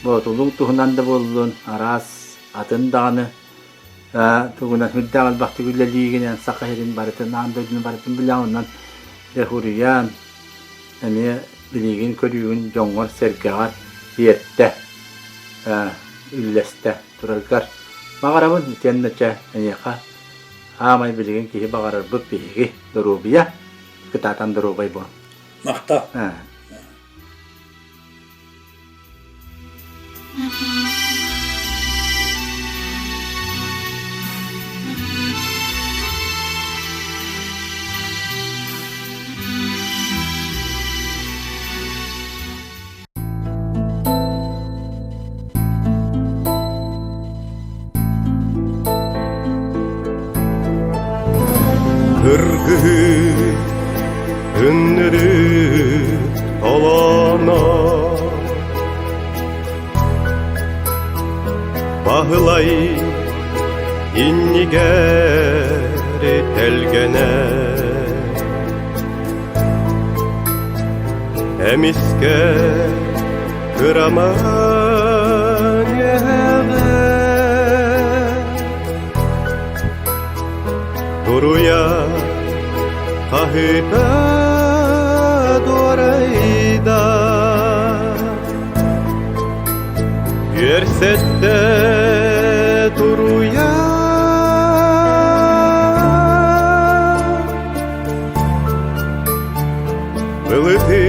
боотулуҥ туһунан да буоллун араас атын даҕаны тугунан сүрдээх элбэхтик үлэлиигинэн Саха сирин барытын аан дойдуну барытын билэҕин онон дьэ суруйан эмиэ билиигин-көрүүгүн дьоҥҥор-сэргэҕэр тиэртэ үллэстэ тураргар баҕарабын итиэннэ чэ эйиэхэ аамай билигин киһи баҕарарбыт биһиги доруобуйа кытаатан доруобай буол. Махтал. Кыргыһыы Өннөрү толоно Баһылай иннигэр тэлгэнэ Эмискэ кыраман үөһэҕэ Туруйа хаһыыта дуорайда Үөрсэттэ туруйа Былыты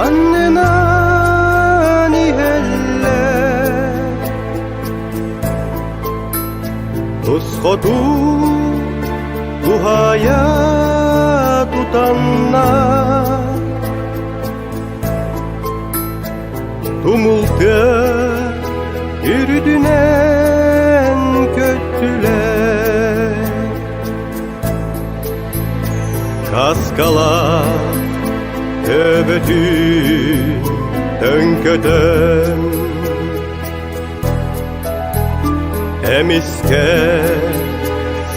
аннынан иһэллэр Тус хоту туһаайа тутанна Тумул тыа үрдүнэн көттүлэр Каскалаах төбөтүн төҥкөтөн Эмискэ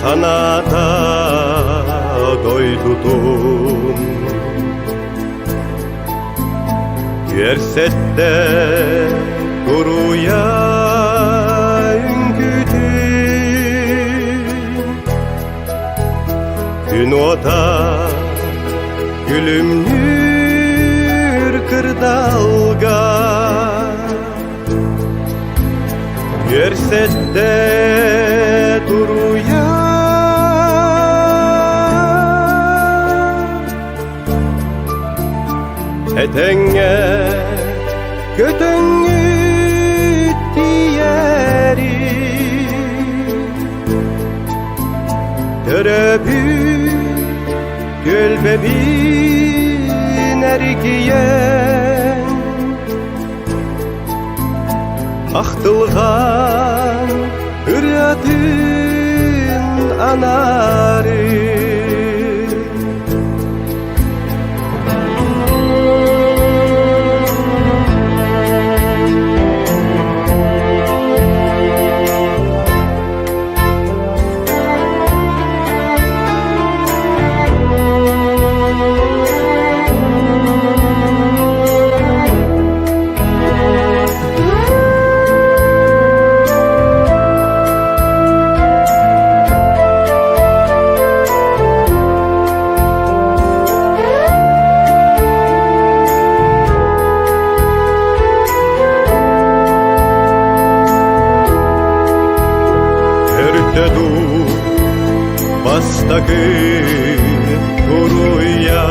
санаата дойдутун Үөрсэттэ туруйа үҥкүүтүн Күн уота күлүмнүүр кырдалга Үөрсэттэ туруйа Этэҥҥэ көтөҥҥүт тиийэри Төрөбүт түөлбэбин эргийэн Ахтылҕан ырыатын анаары Өртө дуу бастакы туруйа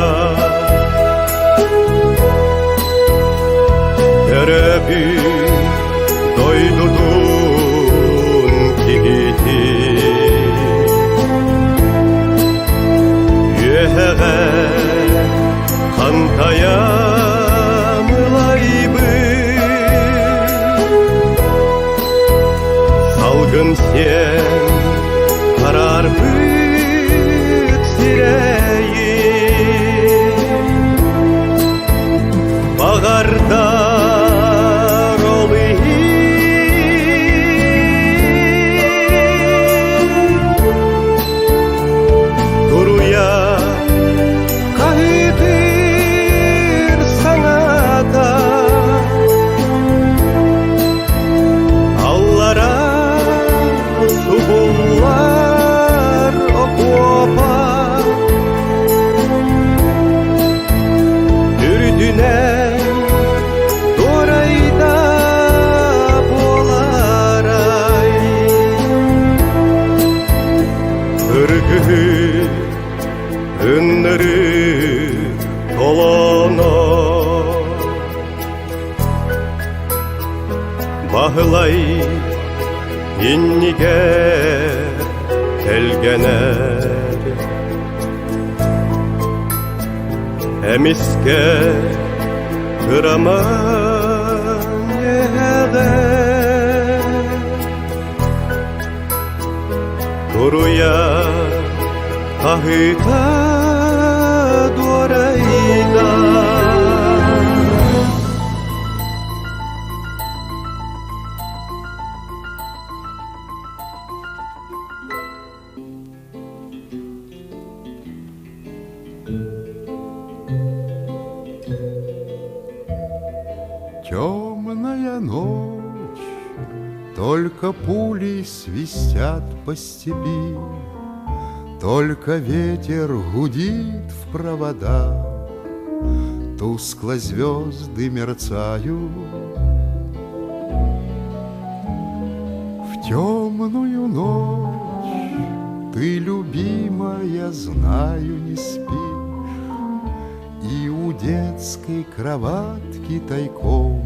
Төрөбүт дойдутун киһити Үөһэҕэ хантайа мылайбыт Салгын сиэн хараарбыт сирэйи Баҕардар ол иһин Туруйа хаһыытыыр саҥата Аллара субуллар окуопа Үрдүнэн туорайда буоларай Ыргыһы ынныры толоно Баһылай иннигэр тэлгэнэр Эмискэ кыраман эһэҕэ Туруйа хаһыыта дуорайда Темная ночь, только пули свистят по степи, Только ветер гудит в проводах, Тускло звезды мерцают. В темную ночь ты, любимая, знаю, не спишь, И у детской кроватки тайком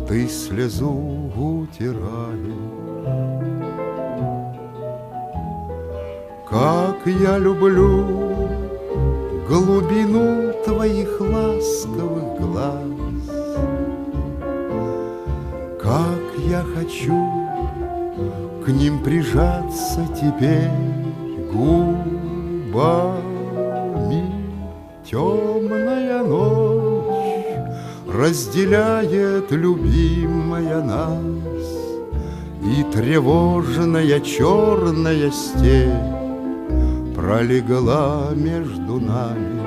Ты слезу утираешь. Как я люблю глубину твоих ласковых глаз, Как я хочу к ним прижаться теперь губами. Темная ночь разделяет любимая нас, И тревожная черная степь. Пролегла между нами.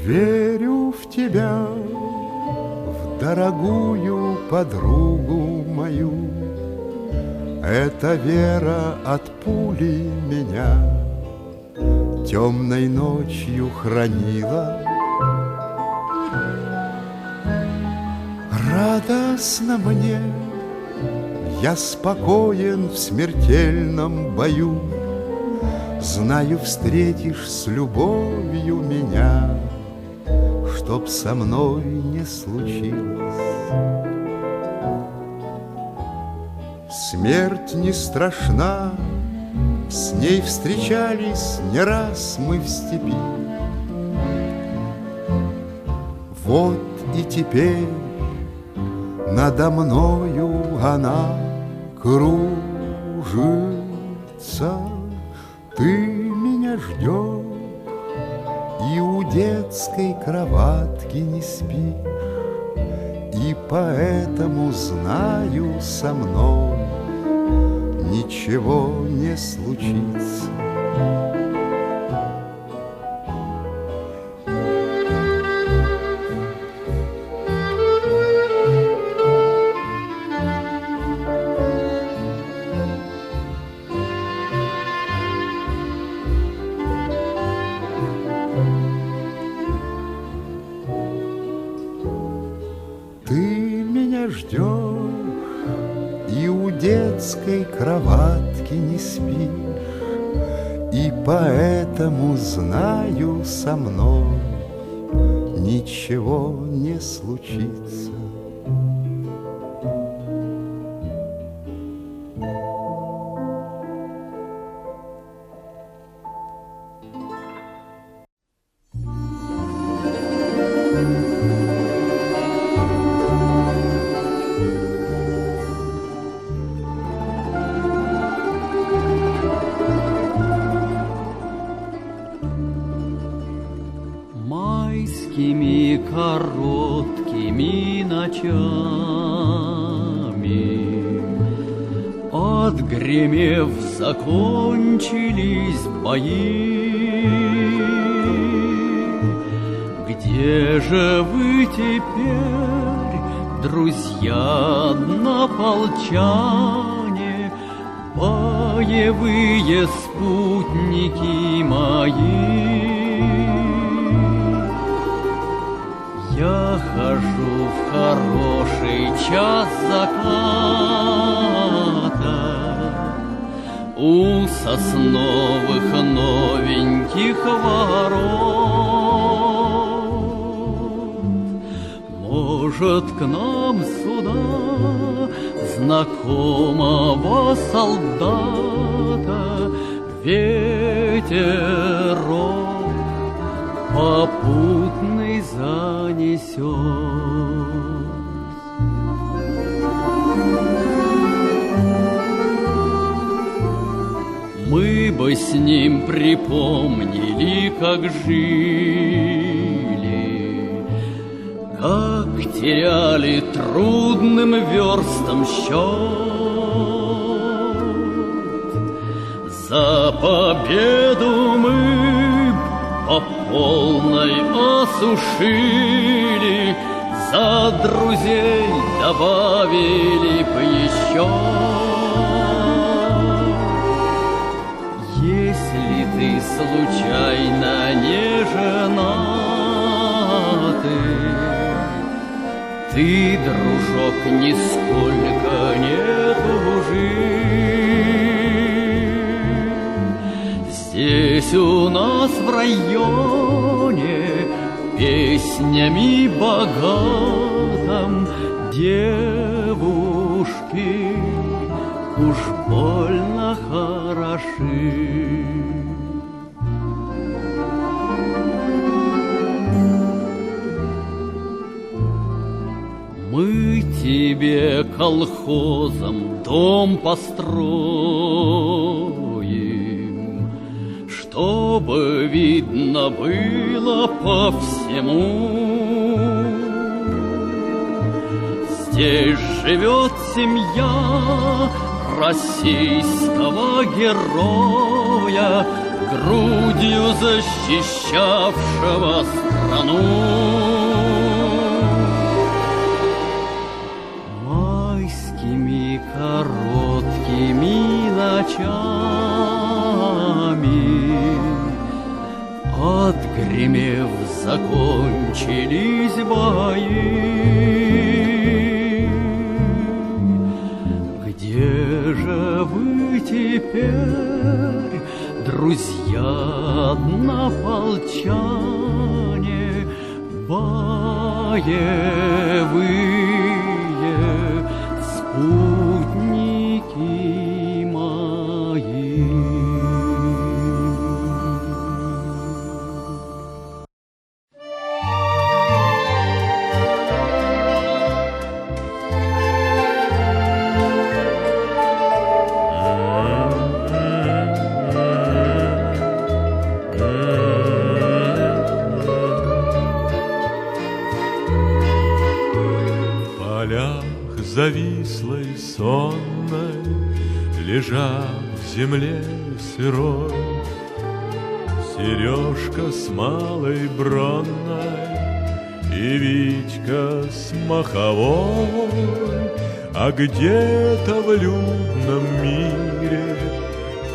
Верю в тебя, в дорогую подругу мою. Эта вера от пули меня темной ночью хранила. Радостно мне, я спокоен в смертельном бою, Знаю, встретишь с любовью меня, Чтоб со мной не случилось. Смерть не страшна, с ней встречались не раз мы в степи. Вот и теперь надо мною она кружится. Ты меня ждешь и у детской кроватки не спишь, И поэтому знаю со мной ничего не случится. Ты меня ждешь и у детской кроватки не спишь, И поэтому знаю со мной ничего не случится. Майскими короткими ночами Отгремев, закончились бои. Где же вы теперь, друзья однополчане, Боевые спутники мои? Я хожу в хороший час заката У сосновых новеньких ворот. Может, к нам сюда знакомого солдата Ветерок попутный занесет. Мы бы с ним припомнили, как жили, Как теряли трудным верстом счет. За победу мы по полной осушили, За друзей добавили б еще. Если ты случайно не женатый, Ты, дружок, нисколько не тужи. Здесь у нас в районе песнями богатым девушки уж больно хороши. Мы тебе колхозом дом построим, Чтобы видно было по всему. Здесь живет семья Российского героя, грудью защищавшего страну. Майскими короткими ночами Отгремев, закончились бои. Где же вы теперь, друзья однополчане, боевые спутники мои? В полях завислой сонной Лежат в земле сырой Сережка с малой бронной И Витька с маховой. А где-то в людном мире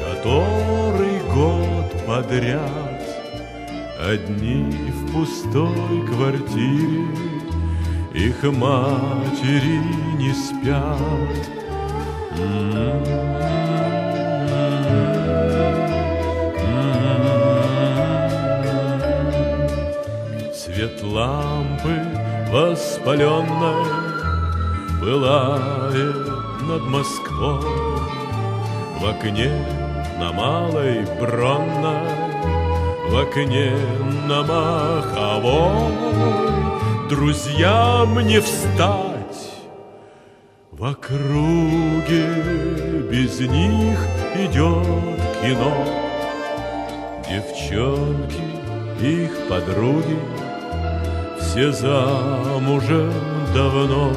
Который год подряд Одни в пустой квартире Их матери не спят. Свет лампы воспаленной Пылает над Москвой. В окне на Малой Бронной, В окне на Маховой Друзьям не встать. В округе без них идет кино. Девчонки, их подруги, Все замужем давно.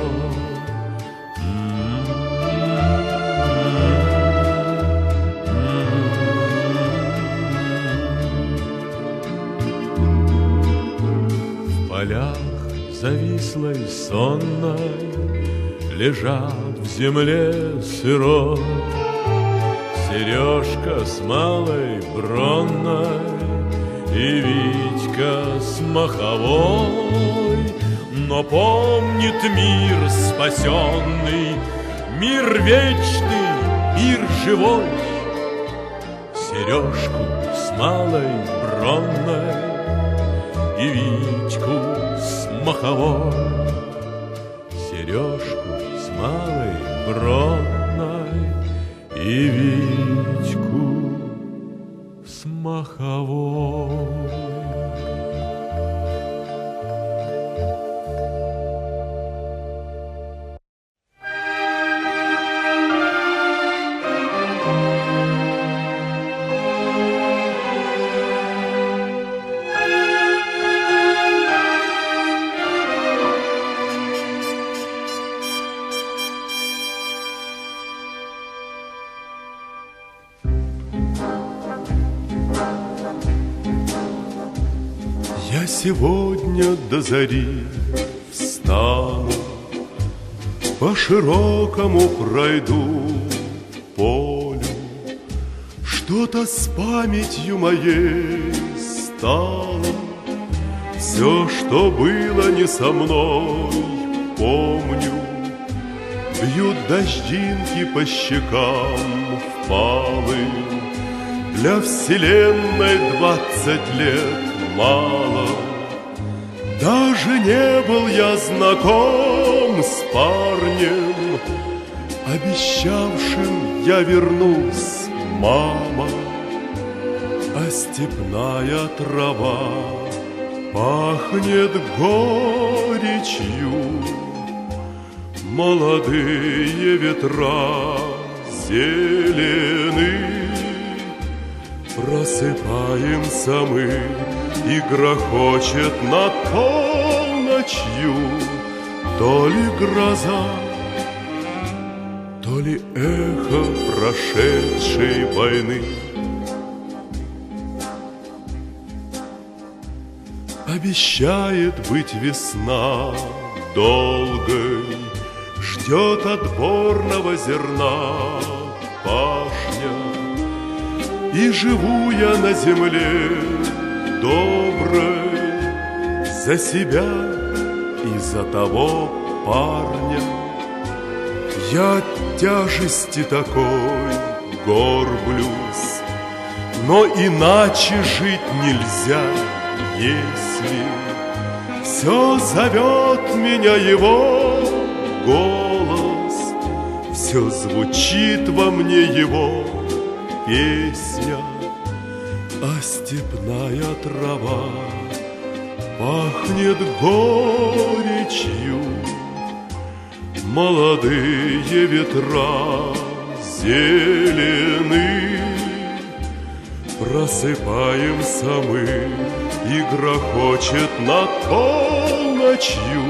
В полях завислой сонной Лежат в земле сырой Сережка с малой бронной И Витька с маховой. Но помнит мир спасенный, Мир вечный, мир живой. Сережку с малой бронной И Витьку с маховой. Сережку с малой бронной И Витьку с маховой. Я сегодня до зари встану, По широкому пройду полю. Что-то с памятью моей стало, Все, что было не со мной, помню. Бьют дождинки по щекам впалым, Для вселенной 20 лет мало. Даже не был я знаком с парнем, Обещавшим я вернусь, мама. А степная трава пахнет горечью, Молодые ветра зелены. Просыпаемся мы, и грохочет над полночью То ли гроза, То ли эхо прошедшей войны. Обещает быть весна долгой, Ждет отборного зерна пашня. И живу я на земле доброй За себя и за того парня. Я от тяжести такой горблюсь, Но иначе жить нельзя, если Все зовет меня его голос, Все звучит во мне его песня, А степная трава пахнет горечью, Молодые ветра зелены. Просыпаемся мы, и грохочет над полночью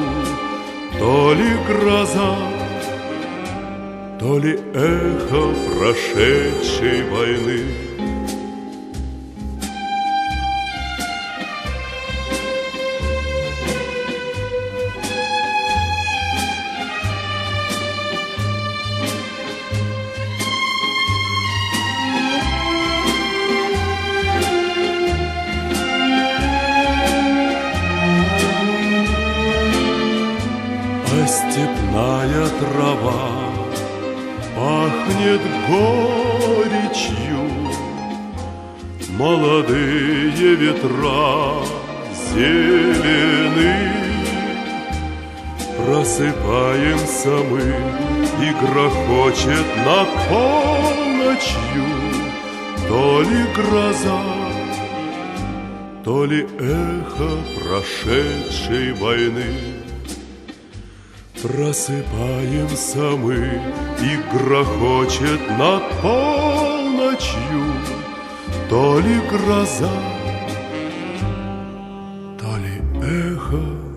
То ли гроза, то ли эхо прошедшей войны. А степная трава пахнет горечью, Молодые ветра зелены. Просыпаемся мы, и грохочет над полночью То ли гроза, то ли эхо прошедшей войны. Просыпаемся мы, и грохочет над полночью То ли гроза, то ли эхо